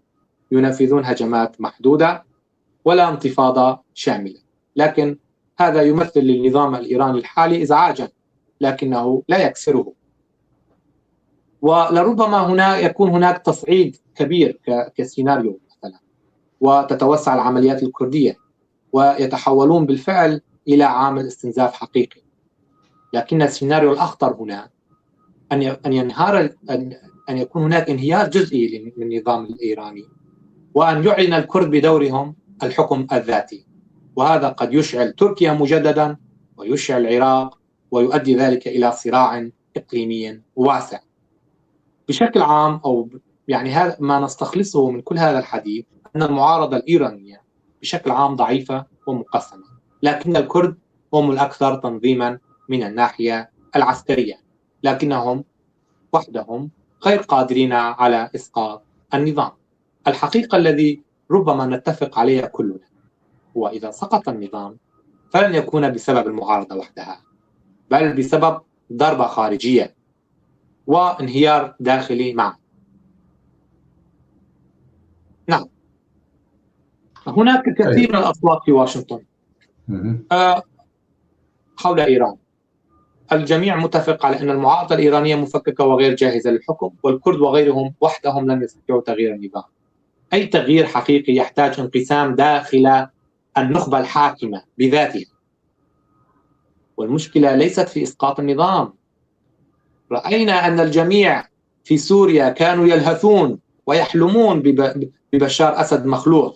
ينفذون هجمات محدودة ولا انتفاضة شاملة، لكن هذا يمثل للنظام الإيراني الحالي إزعاجا لكنه لا يكسره. ولربما هنا يكون هناك تصعيد كبير كسيناريو مثلا، وتتوسع العمليات الكردية ويتحولون بالفعل إلى عامل استنزاف حقيقي. لكن السيناريو الأخطر هنا أن ينهار، أن يكون هناك انهيار جزئي للنظام الإيراني، وأن يعلن الكرد بدورهم الحكم الذاتي، وهذا قد يشعل تركيا مجددا ويشعل العراق، ويؤدي ذلك إلى صراع إقليمي واسع. بشكل عام، أو يعني هذا ما نستخلصه من كل هذا الحديث، أن المعارضة الإيرانية بشكل عام ضعيفة ومقسمة، لكن الكرد هم الأكثر تنظيما من الناحية العسكرية، لكنهم وحدهم غير قادرين على إسقاط النظام. الحقيقة الذي ربما نتفق عليها كلنا هو إذا سقط النظام فلن يكون بسبب المعارضة وحدها، بل بسبب ضربة خارجية وانهيار داخلي معا. نعم، هناك الكثير من الأصوات في واشنطن حول إيران. الجميع متفق على أن المعارضة الإيرانية مفككة وغير جاهزة للحكم، والكرد وغيرهم وحدهم لن يستطيعوا تغيير النظام. أي تغيير حقيقي يحتاج انقسام داخل النخبة الحاكمة بذاتها. والمشكلة ليست في إسقاط النظام. رأينا أن الجميع في سوريا كانوا يلهثون ويحلمون ببشار أسد مخلوع،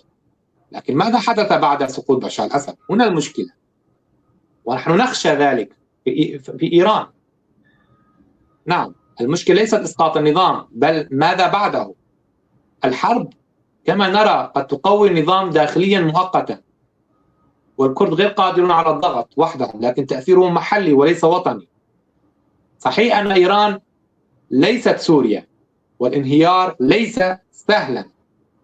لكن ماذا حدث بعد سقوط بشار الأسد؟ هنا المشكلة، ونحن نخشى ذلك في إيران. نعم، المشكلة ليست إسقاط النظام، بل ماذا بعده. الحرب كما نرى قد تقوي النظام داخليا مؤقتا، والكرد غير قادرون على الضغط وحدهم، لكن تأثيرهم محلي وليس وطني. صحيح أن إيران ليست سوريا، والانهيار ليس سهلا،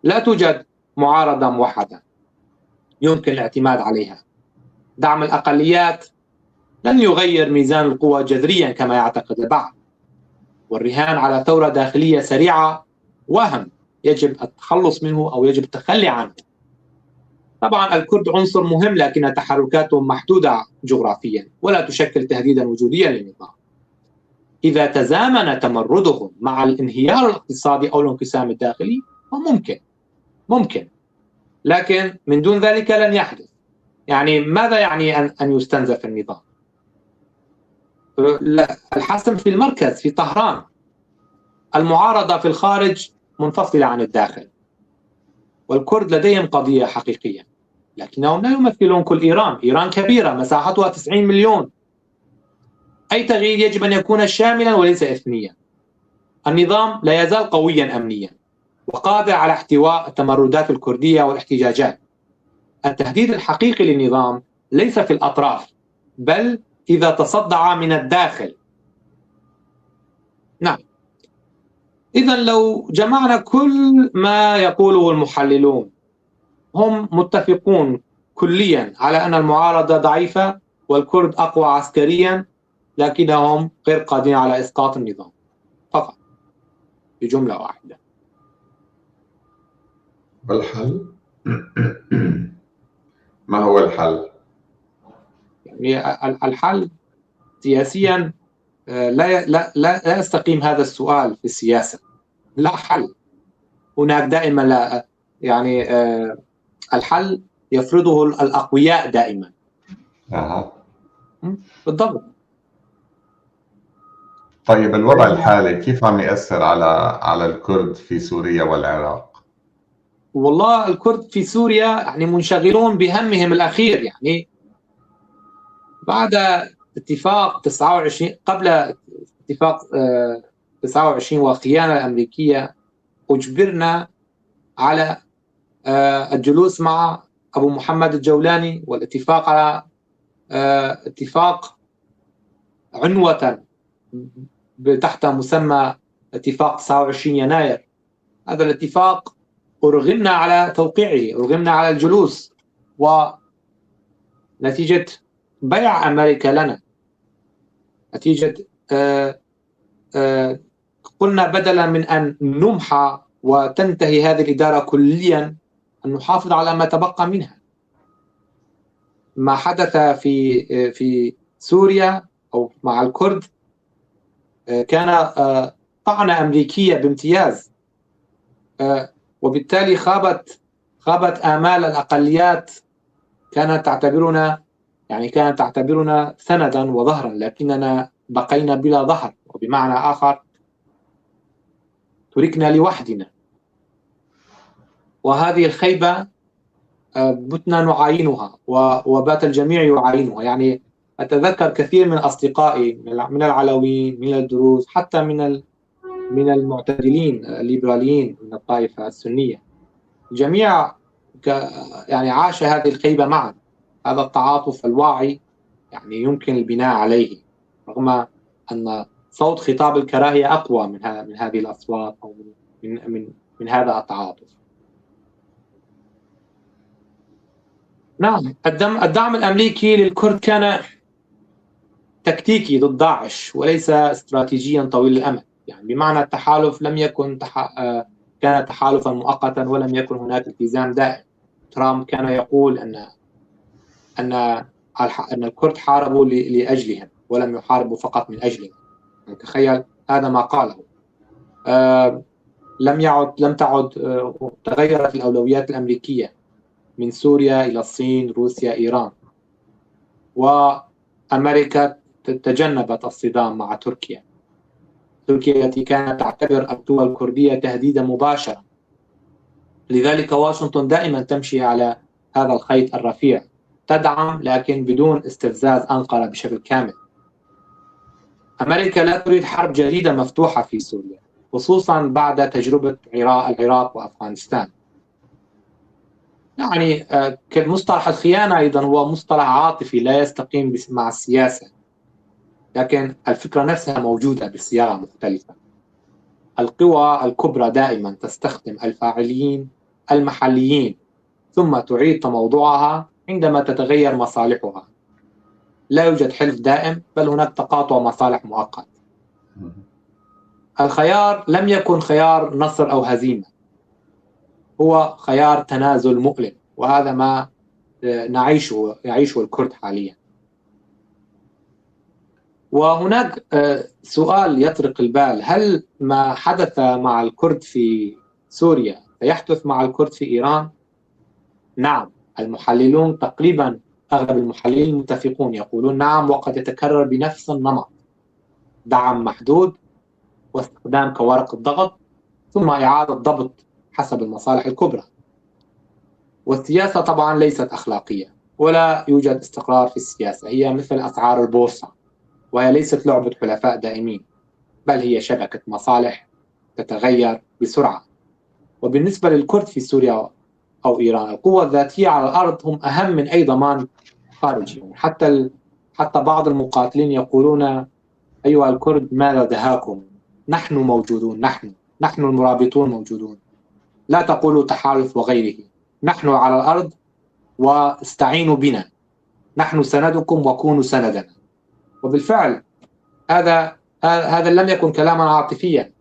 لا توجد معارضة موحدة يمكن الاعتماد عليها. دعم الأقليات لن يغير ميزان القوى جذريا كما يعتقد البعض، والرهان على ثورة داخلية سريعة وهم يجب التخلص منه أو يجب التخلي عنه. طبعا الكرد عنصر مهم، لكن تحركاتهم محدودة جغرافيا ولا تشكل تهديدا وجوديا للنظام. إذا تزامن تمردهم مع الانهيار الاقتصادي أو الانقسام الداخلي فممكن، ممكن، لكن من دون ذلك لن يحدث. يعني ماذا يعني أن يستنزف النظام؟ الحسم في المركز في طهران، المعارضة في الخارج منفصلة عن الداخل، والكرد لديهم قضية حقيقية، لكنهم لا يمثلون كل إيران. إيران كبيرة، مساحتها 90 مليون. أي تغيير يجب أن يكون شاملا وليس إثنيا. النظام لا يزال قويا أمنيا وقادر على احتواء التمردات الكردية والاحتجاجات. التهديد الحقيقي للنظام ليس في الأطراف، بل إذا تصدع من الداخل. نعم، إذا لو جمعنا كل ما يقوله المحللون، هم متفقون كليا على أن المعارضة ضعيفة والكرد أقوى عسكريا، لكنهم غير قادرين على إسقاط النظام فقط، بجملة واحدة. والحل؟ ما هو الحل؟ يعني الحل سياسيا لا لا لا يستقيم هذا السؤال في السياسة. لا حل هناك دائما، لا يعني الحل يفرضه الأقوياء دائما. بالضبط. طيب الوضع الحالي كيف عم يأثر على الكرد في سوريا والعراق؟ والله الكرد في سوريا يعني منشغلون بهمهم الأخير. يعني بعد اتفاق 29، قبل اتفاق 29 والخيانة الأمريكية، أجبرنا على الجلوس مع أبو محمد الجولاني والاتفاق على اتفاق عنوة تحت مسمى اتفاق 29 يناير. هذا الاتفاق أرغمنا على توقيعه، أرغمنا على الجلوس، ونتيجة بيع أمريكا لنا، نتيجة قلنا بدلا من أن نمحى وتنتهي هذه الإدارة كليا، أن نحافظ على ما تبقى منها. ما حدث في سوريا أو مع الكرد كان طعنة أمريكية بامتياز، وبالتالي خابت آمال الأقليات. كانت تعتبرنا يعني كانت تعتبرنا سندا وظهرا، لكننا بقينا بلا ظهر، وبمعنى آخر تركنا لوحدنا. وهذه الخيبة بتنا نعاينها، وبات الجميع يعاينها. يعني أتذكر كثير من أصدقائي من العلويين، من الدروز، حتى من المعتدلين الليبراليين من الطائفة السنية، الجميع يعني عاش هذه الخيبة معا. هذا التعاطف الواعي يعني يمكن البناء عليه، رغم أن صوت خطاب الكراهية أقوى من هذه الأصوات أو من من من هذا التعاطف. نعم، الدعم الأمريكي للكرد كان تكتيكي ضد داعش وليس استراتيجيا طويل الأمد. يعني بمعنى التحالف لم يكن كان تحالفا مؤقتا، ولم يكن هناك التزام دائم. ترامب كان يقول أن أن الكرد حاربوا لأجلهم ولم يحاربوا فقط من أجلهم. يعني تخيل هذا ما قاله. لم تعد تغيرت الأولويات الأمريكية من سوريا إلى الصين، روسيا، إيران، وأمريكا تجنبت الصدام مع تركيا. تركيا التي كانت تعتبر الدول الكردية تهديدا مباشرا. لذلك واشنطن دائما تمشي على هذا الخيط الرفيع، تدعم لكن بدون استفزاز أنقرة بشكل كامل. أمريكا لا تريد حرب جديدة مفتوحة في سوريا، خصوصا بعد تجربة العراق وأفغانستان. يعني مصطلح الخيانة أيضا هو مصطلح عاطفي لا يستقيم مع السياسة، لكن الفكرة نفسها موجودة بصياغة مختلفة. القوى الكبرى دائما تستخدم الفاعلين المحليين ثم تعيد تموضعها عندما تتغير مصالحها. لا يوجد حلف دائم، بل هناك تقاطع مصالح مؤقت. الخيار لم يكن خيار نصر أو هزيمة، هو خيار تنازل مؤلم، وهذا ما يعيشه الكرد حاليا. وهناك سؤال يطرق البال: هل ما حدث مع الكرد في سوريا سيحدث مع الكرد في إيران؟ نعم، المحللون تقريبا أغلب المحللين متفقون، يقولون نعم، وقد يتكرر بنفس النمط: دعم محدود واستخدام كورق الضغط، ثم إعادة ضبط حسب المصالح الكبرى. والسياسة طبعا ليست أخلاقية، ولا يوجد استقرار في السياسة، هي مثل أسعار البورصة، وهي ليست لعبة حلفاء دائمين، بل هي شبكة مصالح تتغير بسرعة. وبالنسبة للكرد في سوريا أو إيران، القوة الذاتية على الأرض هم أهم من أي ضمان خارجي. حتى بعض المقاتلين يقولون: أيها الكرد، ماذا دهاكم؟ نحن موجودون، نحن المرابطون موجودون، لا تقولوا تحالف وغيره، نحن على الأرض واستعينوا بنا، نحن سندكم وكونوا سندنا. وبالفعل هذا لم يكن كلاما عاطفيا.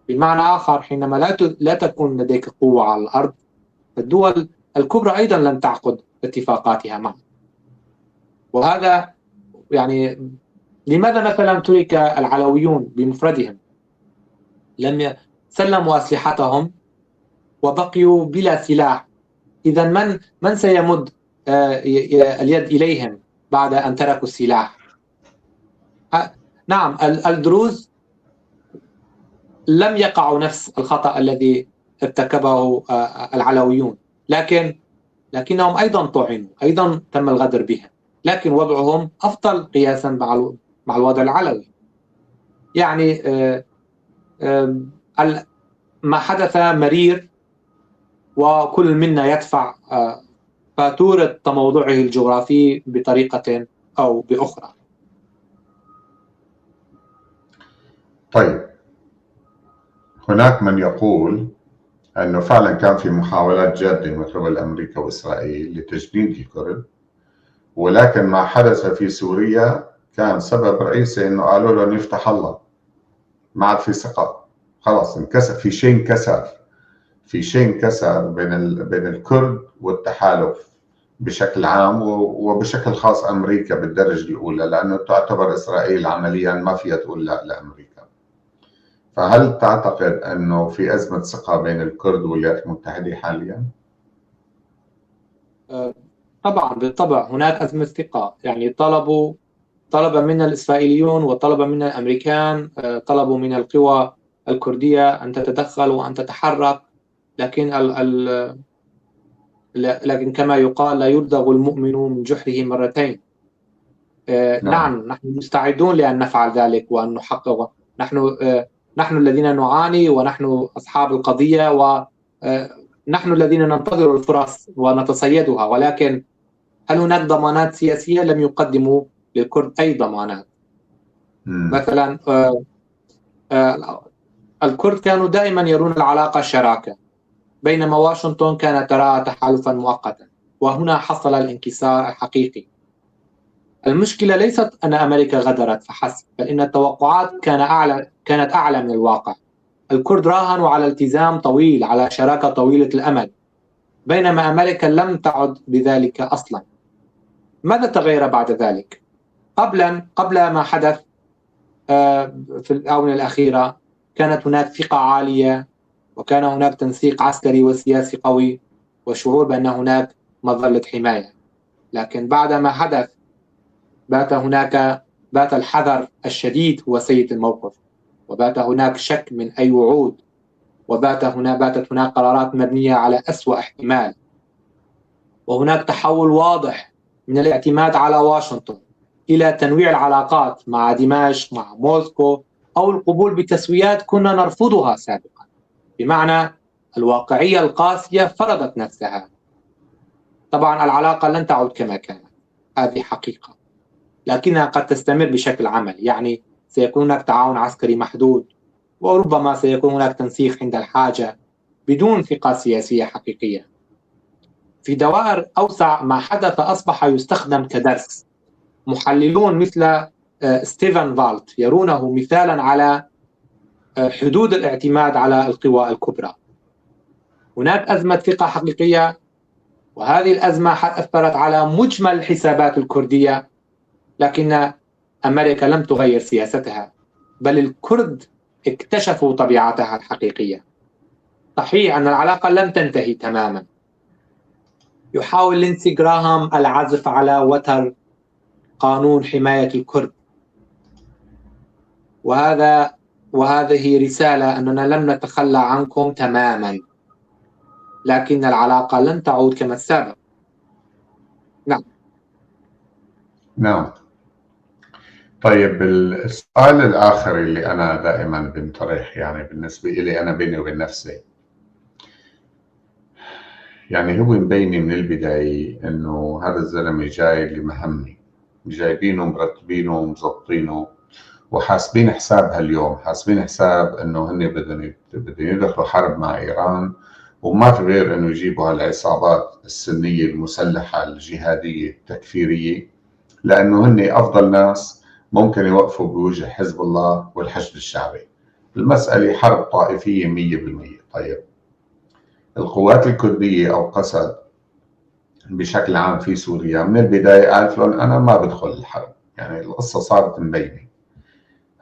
بمعنى آخر، حينما لا تكون لديك قوة على الأرض، الدول الكبرى أيضا لن تعقد اتفاقاتها معك. وهذا يعني لماذا مثلا ترك العلويون بمفردهم؟ لم سلموا أسلحتهم وبقيوا بلا سلاح. إذا من سيمد اليد إليهم بعد أن تركوا السلاح؟ نعم، الدروز لم يقعوا نفس الخطأ الذي ارتكبه العلويون، لكنهم أيضا طعنوا، أيضا تم الغدر بهم، لكن وضعهم أفضل قياسا مع الوضع العلوي. يعني ما حدث مرير، وكل منا يدفع فاتورة تموضعه الجغرافي بطريقة أو بأخرى. طيب، هناك من يقول أنه فعلا كان في محاولات جادة من قبل أمريكا وإسرائيل لتجنيد الكرد، ولكن ما حدث في سوريا كان سبب رئيسي أنه قالوا لهم يفتح الله، ما عاد في ثقة، خلاص انكسر، في شيء انكسر، في شيء انكسر بين الكرد والتحالف بشكل عام، وبشكل خاص أمريكا بالدرجة الأولى، لأنه تعتبر إسرائيل عمليا ما فيها تقول لا لأمريكا. فهل تعتقد أنه في أزمة ثقة بين الكرد والولايات المتحدة حاليا؟ طبعا بالطبع هناك أزمة ثقة. يعني طلب من الإسرائيليون وطلب من الأمريكان، طلبوا من القوى الكردية أن تتدخل وأن تتحرك، لكن كما يقال لا يلدغ المؤمن من جحره مرتين. نعم، نحن مستعدون لأن نفعل ذلك وأن نحقق، نحن الذين نعاني ونحن أصحاب القضية ونحن الذين ننتظر الفرص ونتصيدها، ولكن هل هناك ضمانات سياسية؟ لم يقدموا للكرد أي ضمانات. مثلا الكرد كانوا دائما يرون العلاقة شراكة، بينما واشنطن كانت تراها تحالفا مؤقتا، وهنا حصل الانكسار الحقيقي. المشكلة ليست أن أمريكا غدرت فحسب، بل إن التوقعات كانت أعلى من الواقع. الكرد راهنوا على التزام طويل، على شراكة طويلة الأمد، بينما أمريكا لم تعد بذلك أصلا. ماذا تغير بعد ذلك؟ قبل ما حدث في الآونة الأخيرة كانت هناك ثقة عالية، وكان هناك تنسيق عسكري وسياسي قوي، وشعور بأن هناك مظلة حماية. لكن بعد ما حدث بات الحذر الشديد هو سيد الموقف، وبات هناك شك من أي وعود، وباتت هناك قرارات مبنية على أسوأ احتمال. وهناك تحول واضح من الاعتماد على واشنطن إلى تنويع العلاقات مع دمشق، مع موسكو، أو القبول بتسويات كنا نرفضها سابقا. بمعنى الواقعية القاسية فرضت نفسها. طبعا العلاقة لن تعود كما كانت، هذه حقيقة، لكنها قد تستمر بشكل عملي. يعني سيكون هناك تعاون عسكري محدود، وربما سيكون هناك تنسيق عند الحاجة بدون ثقة سياسية حقيقية. في دوائر أوسع ما حدث أصبح يستخدم كدرس. محللون مثل ستيفن فالت يرونه مثالا على حدود الاعتماد على القوى الكبرى. هناك أزمة ثقة حقيقية، وهذه الأزمة أثرت على مجمل الحسابات الكردية، لكن أمريكا لم تغير سياستها، بل الكرد اكتشفوا طبيعتها الحقيقية. صحيح أن العلاقة لم تنتهي تماما. يحاول لينسي جراهام العزف على وتر قانون حماية الكرد، وهذه رسالة أننا لم نتخلى عنكم تماما، لكن العلاقة لن تعود كما السابق. نعم. نعم. طيب، السؤال الآخر اللي أنا دائما بنطرح، يعني بالنسبة إلي أنا بيني وبين نفسي، يعني هو مبيني من البداية إنه هذا الزلمة جاي لمهمة، جايبينه مرتبينه ومزبطينه وحاسبين حساب هاليوم، حاسبين حساب إنه هن بدهم يدخلوا حرب مع إيران، وما في غير إنه يجيبوا هالعصابات السنية المسلحة الجهادية التكفيرية، لأنه هن أفضل ناس ممكن يوقفوا بوجه حزب الله والحشد الشعبي. المسألة حرب طائفية 100%. طيب، القوات الكردية أو قسد بشكل عام في سوريا من البداية قالت لهم أنا ما بدخل الحرب، يعني القصة صارت مبينة،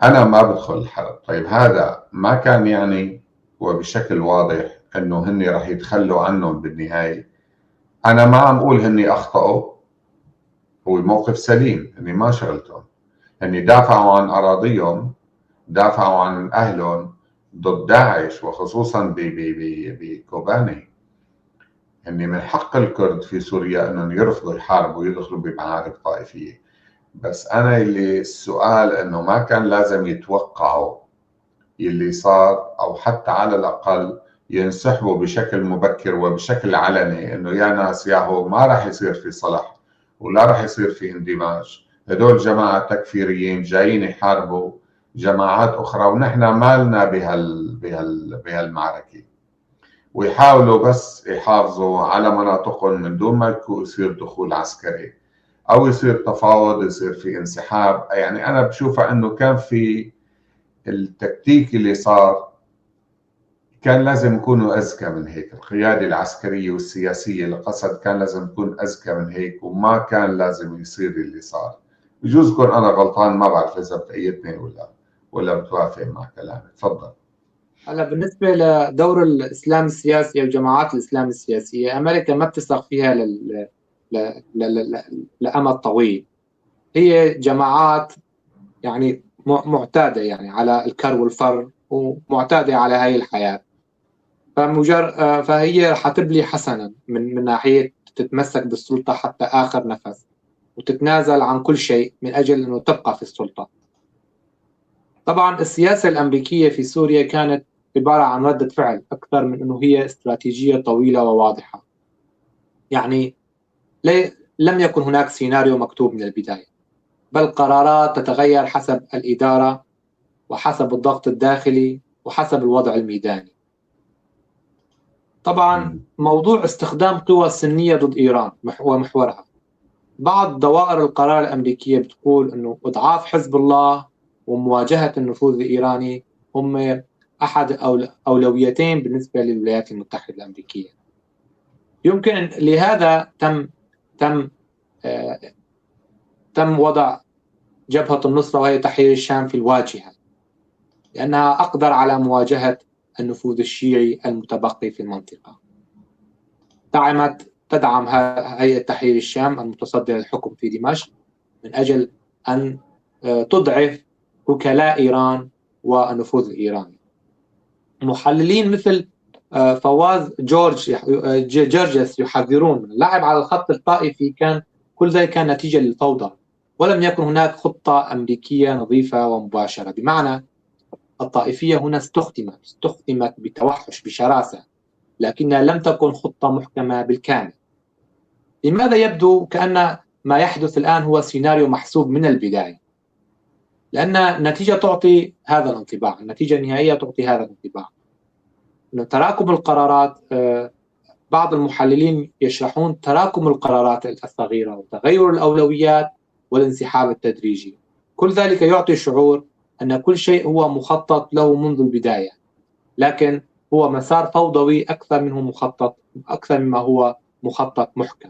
أنا ما بدخل الحرب. طيب، هذا ما كان يعني وبشكل واضح أنه هن رح يتخلوا عنهم بالنهاية. أنا ما عم أقول هن أخطأوا، هو موقف سليم، هن ما شغلتهم، هن دافعوا عن أراضيهم، دافعوا عن أهلهم ضد داعش، وخصوصا بكوباني. هن من حق الكرد في سوريا أنهم يرفضوا يحاربوا ويدخلوا بمعارك طائفية. بس أنا اللي السؤال أنه ما كان لازم يتوقعوا اللي صار، أو حتى على الأقل ينسحبوا بشكل مبكر وبشكل علني أنه يا ناس يا هو ما راح يصير في صلح ولا راح يصير في اندماج، هدول جماعة تكفيريين جايين يحاربوا جماعات أخرى ونحن مالنا بهالمعركة، ويحاولوا بس يحافظوا على مناطقهم من دون ما يصير دخول عسكري أو يصير تفاوض، يصير في انسحاب. يعني أنا بشوفها أنه كان في التكتيك اللي صار كان لازم يكونوا أذكى من هيك، القيادة العسكرية والسياسية لقسد كان لازم تكون أذكى من هيك، وما كان لازم يصير اللي صار. بجوز كون أنا غلطان، ما بعرف إذا بتأيدني ولا بتوافق مع كلامي. تفضل. هلا بالنسبة لدور الإسلام السياسي أو جماعات الإسلام السياسية، أمريكا ما بتثق فيها لأمد طويل. هي جماعات يعني معتادة يعني على الكر والفر، ومعتادة على هاي الحياة، فهي حتبلي حسنا من ناحية تتمسك بالسلطة حتى آخر نفس، وتتنازل عن كل شيء من أجل أنه تبقى في السلطة. طبعا السياسة الأمريكية في سوريا كانت عبارة عن ردة فعل أكثر من أنه هي استراتيجية طويلة وواضحة. يعني لم يكن هناك سيناريو مكتوب من البداية، بل قرارات تتغير حسب الإدارة وحسب الضغط الداخلي وحسب الوضع الميداني. طبعا موضوع استخدام قوى سنية ضد إيران ومحورها، بعض دوائر القرار الأمريكية بتقول أنه إضعاف حزب الله ومواجهة النفوذ الإيراني هم أحد أولويتين بالنسبة للولايات المتحدة الأمريكية. يمكن لهذا تم وضع جبهة النصرة وهي تحرير الشام في الواجهة، لأنها أقدر على مواجهة النفوذ الشيعي المتبقي في المنطقة. تدعم هيئة تحرير الشام المتصدرة للحكم في دمشق من أجل أن تضعف وكلاء إيران والنفوذ الإيراني. محللين مثل فواز جورج جرجس يحذرون اللعب على الخط الطائفي، كان كل ذلك كان نتيجة للفوضى، ولم يكن هناك خطة أمريكية نظيفة ومباشرة. بمعنى الطائفية هنا استخدمت بتوحش بشراسة، لكنها لم تكن خطة محكمة بالكامل. لماذا يبدو كأن ما يحدث الآن هو سيناريو محسوب من البداية؟ لأن النتيجة تعطي هذا الانطباع، النتيجة النهائية تعطي هذا الانطباع، أنه تراكم القرارات. بعض المحللين يشرحون تراكم القرارات الصغيرة وتغير الأولويات والانسحاب التدريجي، كل ذلك يعطي شعور أن كل شيء هو مخطط له منذ البداية، لكن هو مسار فوضوي أكثر منه مخطط، أكثر مما هو مخطط محكم.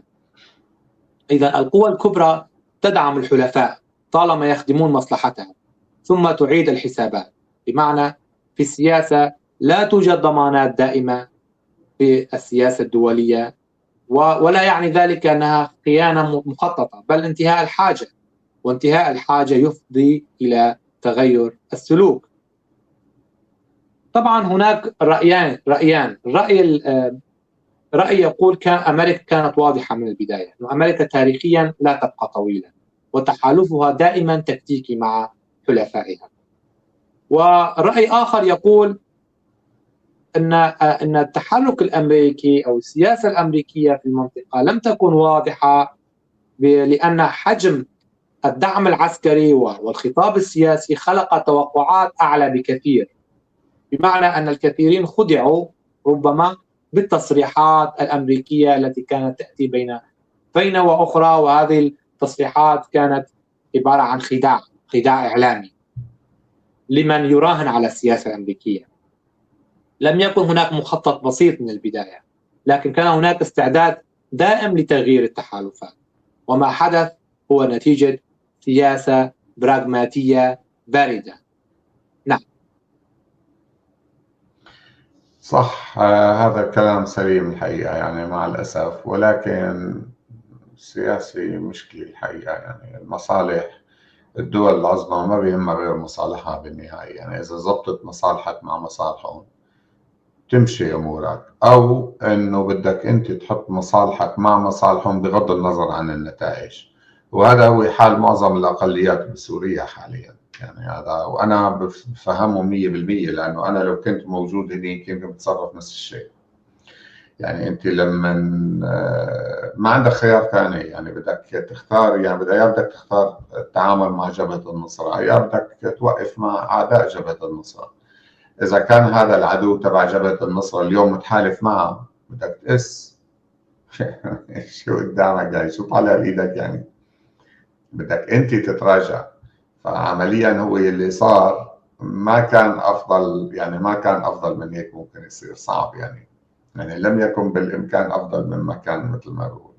إذا القوى الكبرى تدعم الحلفاء طالما يخدمون مصلحتها، ثم تعيد الحسابات. بمعنى في السياسة لا توجد ضمانات دائمة في السياسة الدولية، ولا يعني ذلك أنها خيانة مخططة، بل انتهاء الحاجة، وانتهاء الحاجة يفضي إلى تغير السلوك. طبعا هناك رأيان، رأي يقول كان أمريكا كانت واضحة من البداية، أن أمريكا تاريخيا لا تبقى طويلة، وتحالفها دائما تكتيكي مع حلفائها. ورأي آخر يقول أن التحرك الأمريكي أو السياسة الأمريكية في المنطقة لم تكن واضحة، لأن حجم الدعم العسكري والخطاب السياسي خلق توقعات أعلى بكثير. بمعنى أن الكثيرين خدعوا ربما بالتصريحات الأمريكية التي كانت تأتي بين فينة وأخرى، وهذه التصريحات كانت عبارة عن خداع إعلامي لمن يراهن على السياسة الأمريكية. لم يكن هناك مخطط بسيط من البداية، لكن كان هناك استعداد دائم لتغيير التحالفات، وما حدث هو نتيجة سياسة براغماتية باردة. نعم صح، هذا الكلام سليم الحقيقة يعني مع الأسف، ولكن السياسي مشكلة الحقيقة. يعني المصالح، الدول العظمى ما بيهمها غير مصالحها بالنهاية، يعني إذا زبطت مصالحك مع مصالحهم تمشي أمورك، أو إنه بدك أنت تحط مصالحك مع مصالحهم بغض النظر عن النتائج. وهذا هو حال معظم الأقليات بسوريا حاليا يعني، هذا وأنا بفهمه 100%، لأنه أنا لو كنت موجود هنيك يمكن بتصرف نفس الشيء. يعني أنت لما ما عندك خيار ثاني، يعني بدك تختار، يعني يا بدك تختار التعامل مع جبهة النصرة، يا بدك توقف مع أعداء جبهة النصرة. إذا كان هذا العدو تبع جبهة النصرة اليوم متحالف معه، بدك تقس شو قدامك يعني، شو طالع بإيدك يعني، بدك أنت تتراجع. فعمليا هو اللي صار ما كان أفضل، يعني ما كان أفضل من هيك ممكن يصير، صعب يعني لم يكن بالإمكان أفضل مما كان مثل ما بقول.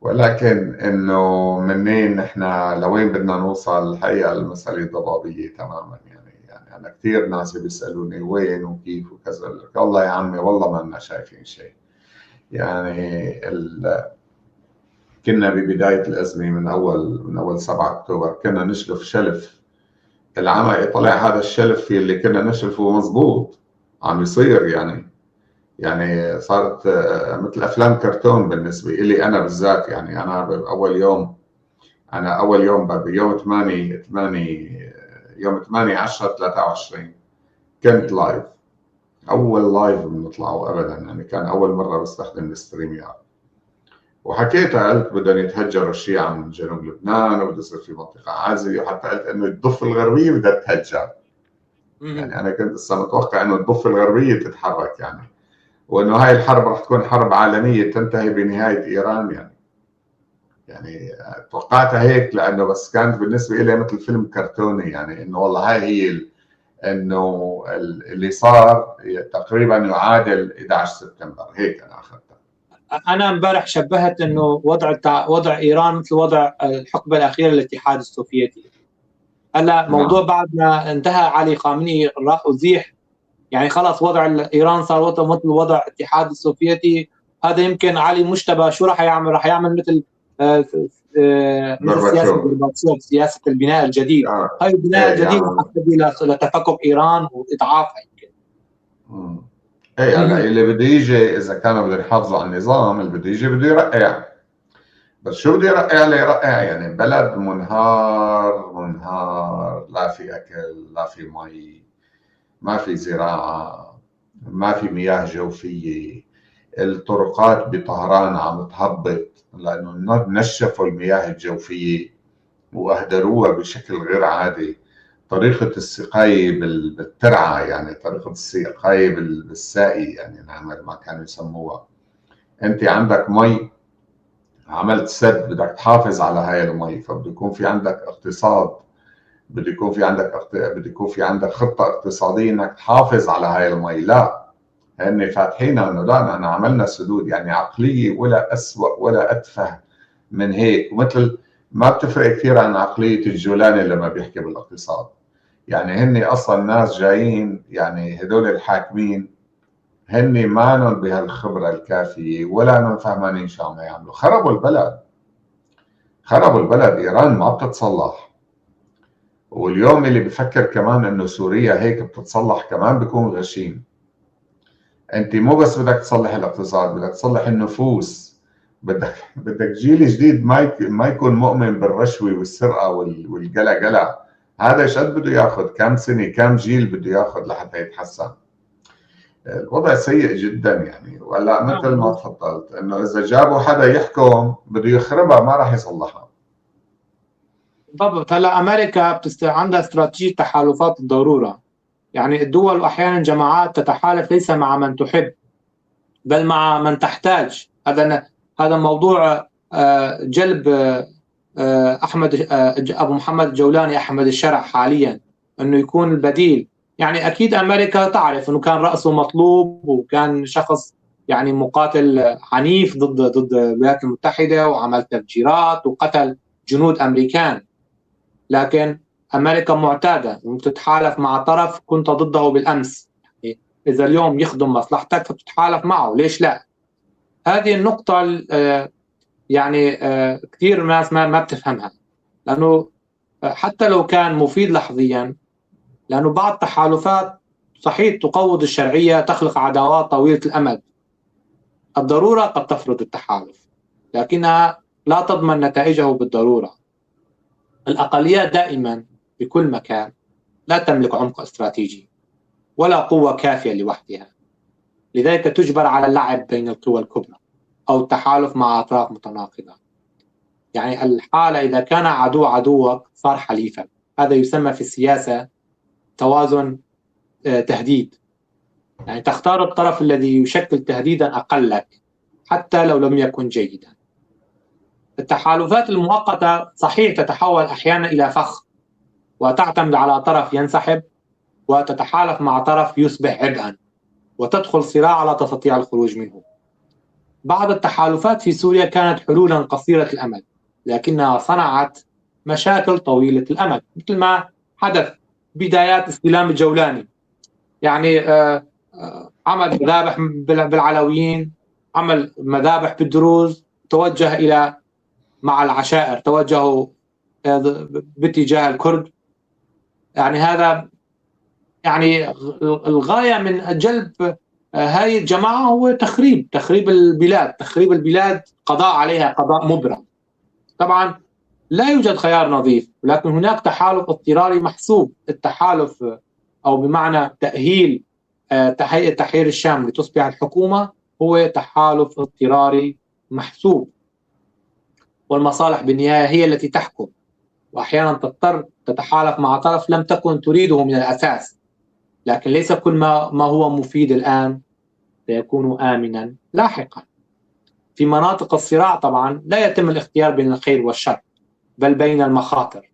ولكن إنه منين نحن لوين بدنا نوصل، الحقيقة المسألة ضبابية تماما. يعني أنا كثير ناس بيسألوني وين وكيف وكذا، والله يا عمي والله ما لنا شايفين شيء. يعني كنا ببداية الأزمة من أول 7 أكتوبر كنا نشلف شلف العمى، طلع هذا الشلف اللي كنا نشلفه مزبوط عم يصير. يعني صارت مثل أفلام كرتون بالنسبة إلي أنا بالذات. يعني أنا بأول يوم، أنا أول يوم بيوم 8/10/23 كنت live، أول live بنطلعه أبدا، يعني كان أول مرة بستخدم ال StreamYard. وحكيتها، قلت بدهم يتهجروا الشيعة من جنوب لبنان وبده يصير في منطقة عازلة، وحتى قلت إنه الضفة الغربية بدها تتهجر. يعني أنا كنت لسه متوقع إنه الضفة الغربية تتحرك يعني، وإنه هاي الحرب رح تكون حرب عالمية تنتهي بنهاية إيران. يعني توقعتها هيك، لأنه بس كانت بالنسبة إلي مثل فيلم كرتوني، يعني إنه والله هاي هي إنه اللي صار تقريبا يعادل 11 سبتمبر، هيك أنا أخذتها. أنا امبارح شبهت إنه وضع إيران مثل وضع الحقبة الأخيرة للاتحاد السوفيتي. هلا موضوع بعد ما انتهى علي خامنئي راح أزيح، يعني خلص وضع إيران صار وضع مثل وضع الاتحاد السوفيتي. هذا يمكن علي مجتبى شو راح يعمل؟ راح يعمل مثل سياسة غورباتشوف، سياسة البناء الجديد. هاي البناء الجديد راح تؤدي لتفكك إيران وإضعافها يمكن. ايه هلا اللي بده يجي اذا كانوا بدهم يحافظوا على النظام، اللي بده يجي بده يرقع. بس شو بده يرقع ليرقع؟ يعني بلد منهار منهار، لا في اكل، لا في مي، ما في زراعة، ما في مياه جوفيه، الطرقات بطهران عم تهبط لانه نشفوا المياه الجوفيه واهدروها بشكل غير عادي. طريقة السقاية بالترعة، يعني طريقة السقاية بالساقي، يعني نعمل ما كانوا يسموها. انت عندك مي، عملت سد، بدك تحافظ على هاي المي، فبده يكون في عندك اقتصاد، بده يكون في عندك خطة اقتصادية انك تحافظ على هاي المي. لا، هن فاتحين انه لا نحن عملنا سدود، يعني عقلية ولا أسوأ ولا أتفه من هيك، ومثل ما بتفرق كثير عن عقلية الجولاني لما بيحكي بالاقتصاد. يعني هن اصلا ناس جايين، يعني هدول الحاكمين هن مانن بهالخبره الكافيه ولا انهم فهمانين شو عم يعملوا. خربوا البلد، خربوا البلد. ايران ما بتتصلح، واليوم اللي بفكر كمان انه سوريا هيك بتتصلح كمان بيكون غشيم. انت مو بس بدك تصلح الاقتصاد، بدك تصلح النفوس، بدك جيل جديد ما يكون مؤمن بالرشوة والسرقة والقلقله. هذا ايش قد بده ياخذ؟ كم سنة، كم جيل بده ياخذ لحتى يتحسن؟ الوضع سيء جدا يعني. وهلا مثل ما تفضلت انه اذا جابوا حدا يحكم بده يخربها، ما راح يصلحها. بالضبط. هلا امريكا عندها استراتيجية تحالفات الضرورة، يعني الدول واحيانا جماعات تتحالف ليس مع من تحب بل مع من تحتاج. هذا موضوع جلب احمد ابو محمد الجولاني احمد الشرع حاليا انه يكون البديل. يعني اكيد امريكا تعرف انه كان راسه مطلوب وكان شخص يعني مقاتل عنيف ضد الولايات المتحدة وعمل تفجيرات وقتل جنود امريكان، لكن امريكا معتادة وتتحالف مع طرف كنت ضده بالامس. يعني اذا اليوم يخدم مصلحتك فتتحالف معه، ليش لا؟ هذه النقطة يعني كثير ناس ما بتفهمها، لانه حتى لو كان مفيد لحظيا، لانه بعض التحالفات صحيح تقوض الشرعية، تخلق عداوات طويلة الامد. الضرورة قد تفرض التحالف، لكنها لا تضمن نتائجه بالضرورة. الاقليات دائما بكل مكان لا تملك عمق استراتيجي ولا قوة كافيه لوحدها، لذلك تجبر على اللعب بين القوى الكبرى أو التحالف مع أطراف متناقضة. يعني الحالة إذا كان عدو عدوك صار حليفا، هذا يسمى في السياسة توازن تهديد. يعني تختار الطرف الذي يشكل تهديدا أقل لك حتى لو لم يكن جيدا. التحالفات المؤقتة صحيح تتحول أحيانا إلى فخ، وتعتمد على طرف ينسحب وتتحالف مع طرف يصبح عبئا، وتدخل صراع لا تستطيع الخروج منه. بعض التحالفات في سوريا كانت حلولا قصيرة الأمد، لكنها صنعت مشاكل طويلة الأمد، مثل ما حدث بدايات استلام الجولاني. يعني عمل مذابح بالعلويين، عمل مذابح بالدروز، توجه إلى مع العشائر، توجهوا باتجاه الكرد. يعني هذا يعني الغاية من جلب هاي الجماعة هو تخريب البلاد، تخريب البلاد، قضاء عليها قضاء مبرم. طبعا لا يوجد خيار نظيف، ولكن هناك تحالف اضطراري محسوب. التحالف أو بمعنى تأهيل تحرير الشام لتصبح الحكومة هو تحالف اضطراري محسوب، والمصالح بالنهاية هي التي تحكم، وأحيانا تضطر تتحالف مع طرف لم تكن تريده من الأساس، لكن ليس كل ما هو مفيد الآن سيكون آمنا لاحقا. في مناطق الصراع طبعا لا يتم الاختيار بين الخير والشر، بل بين المخاطر.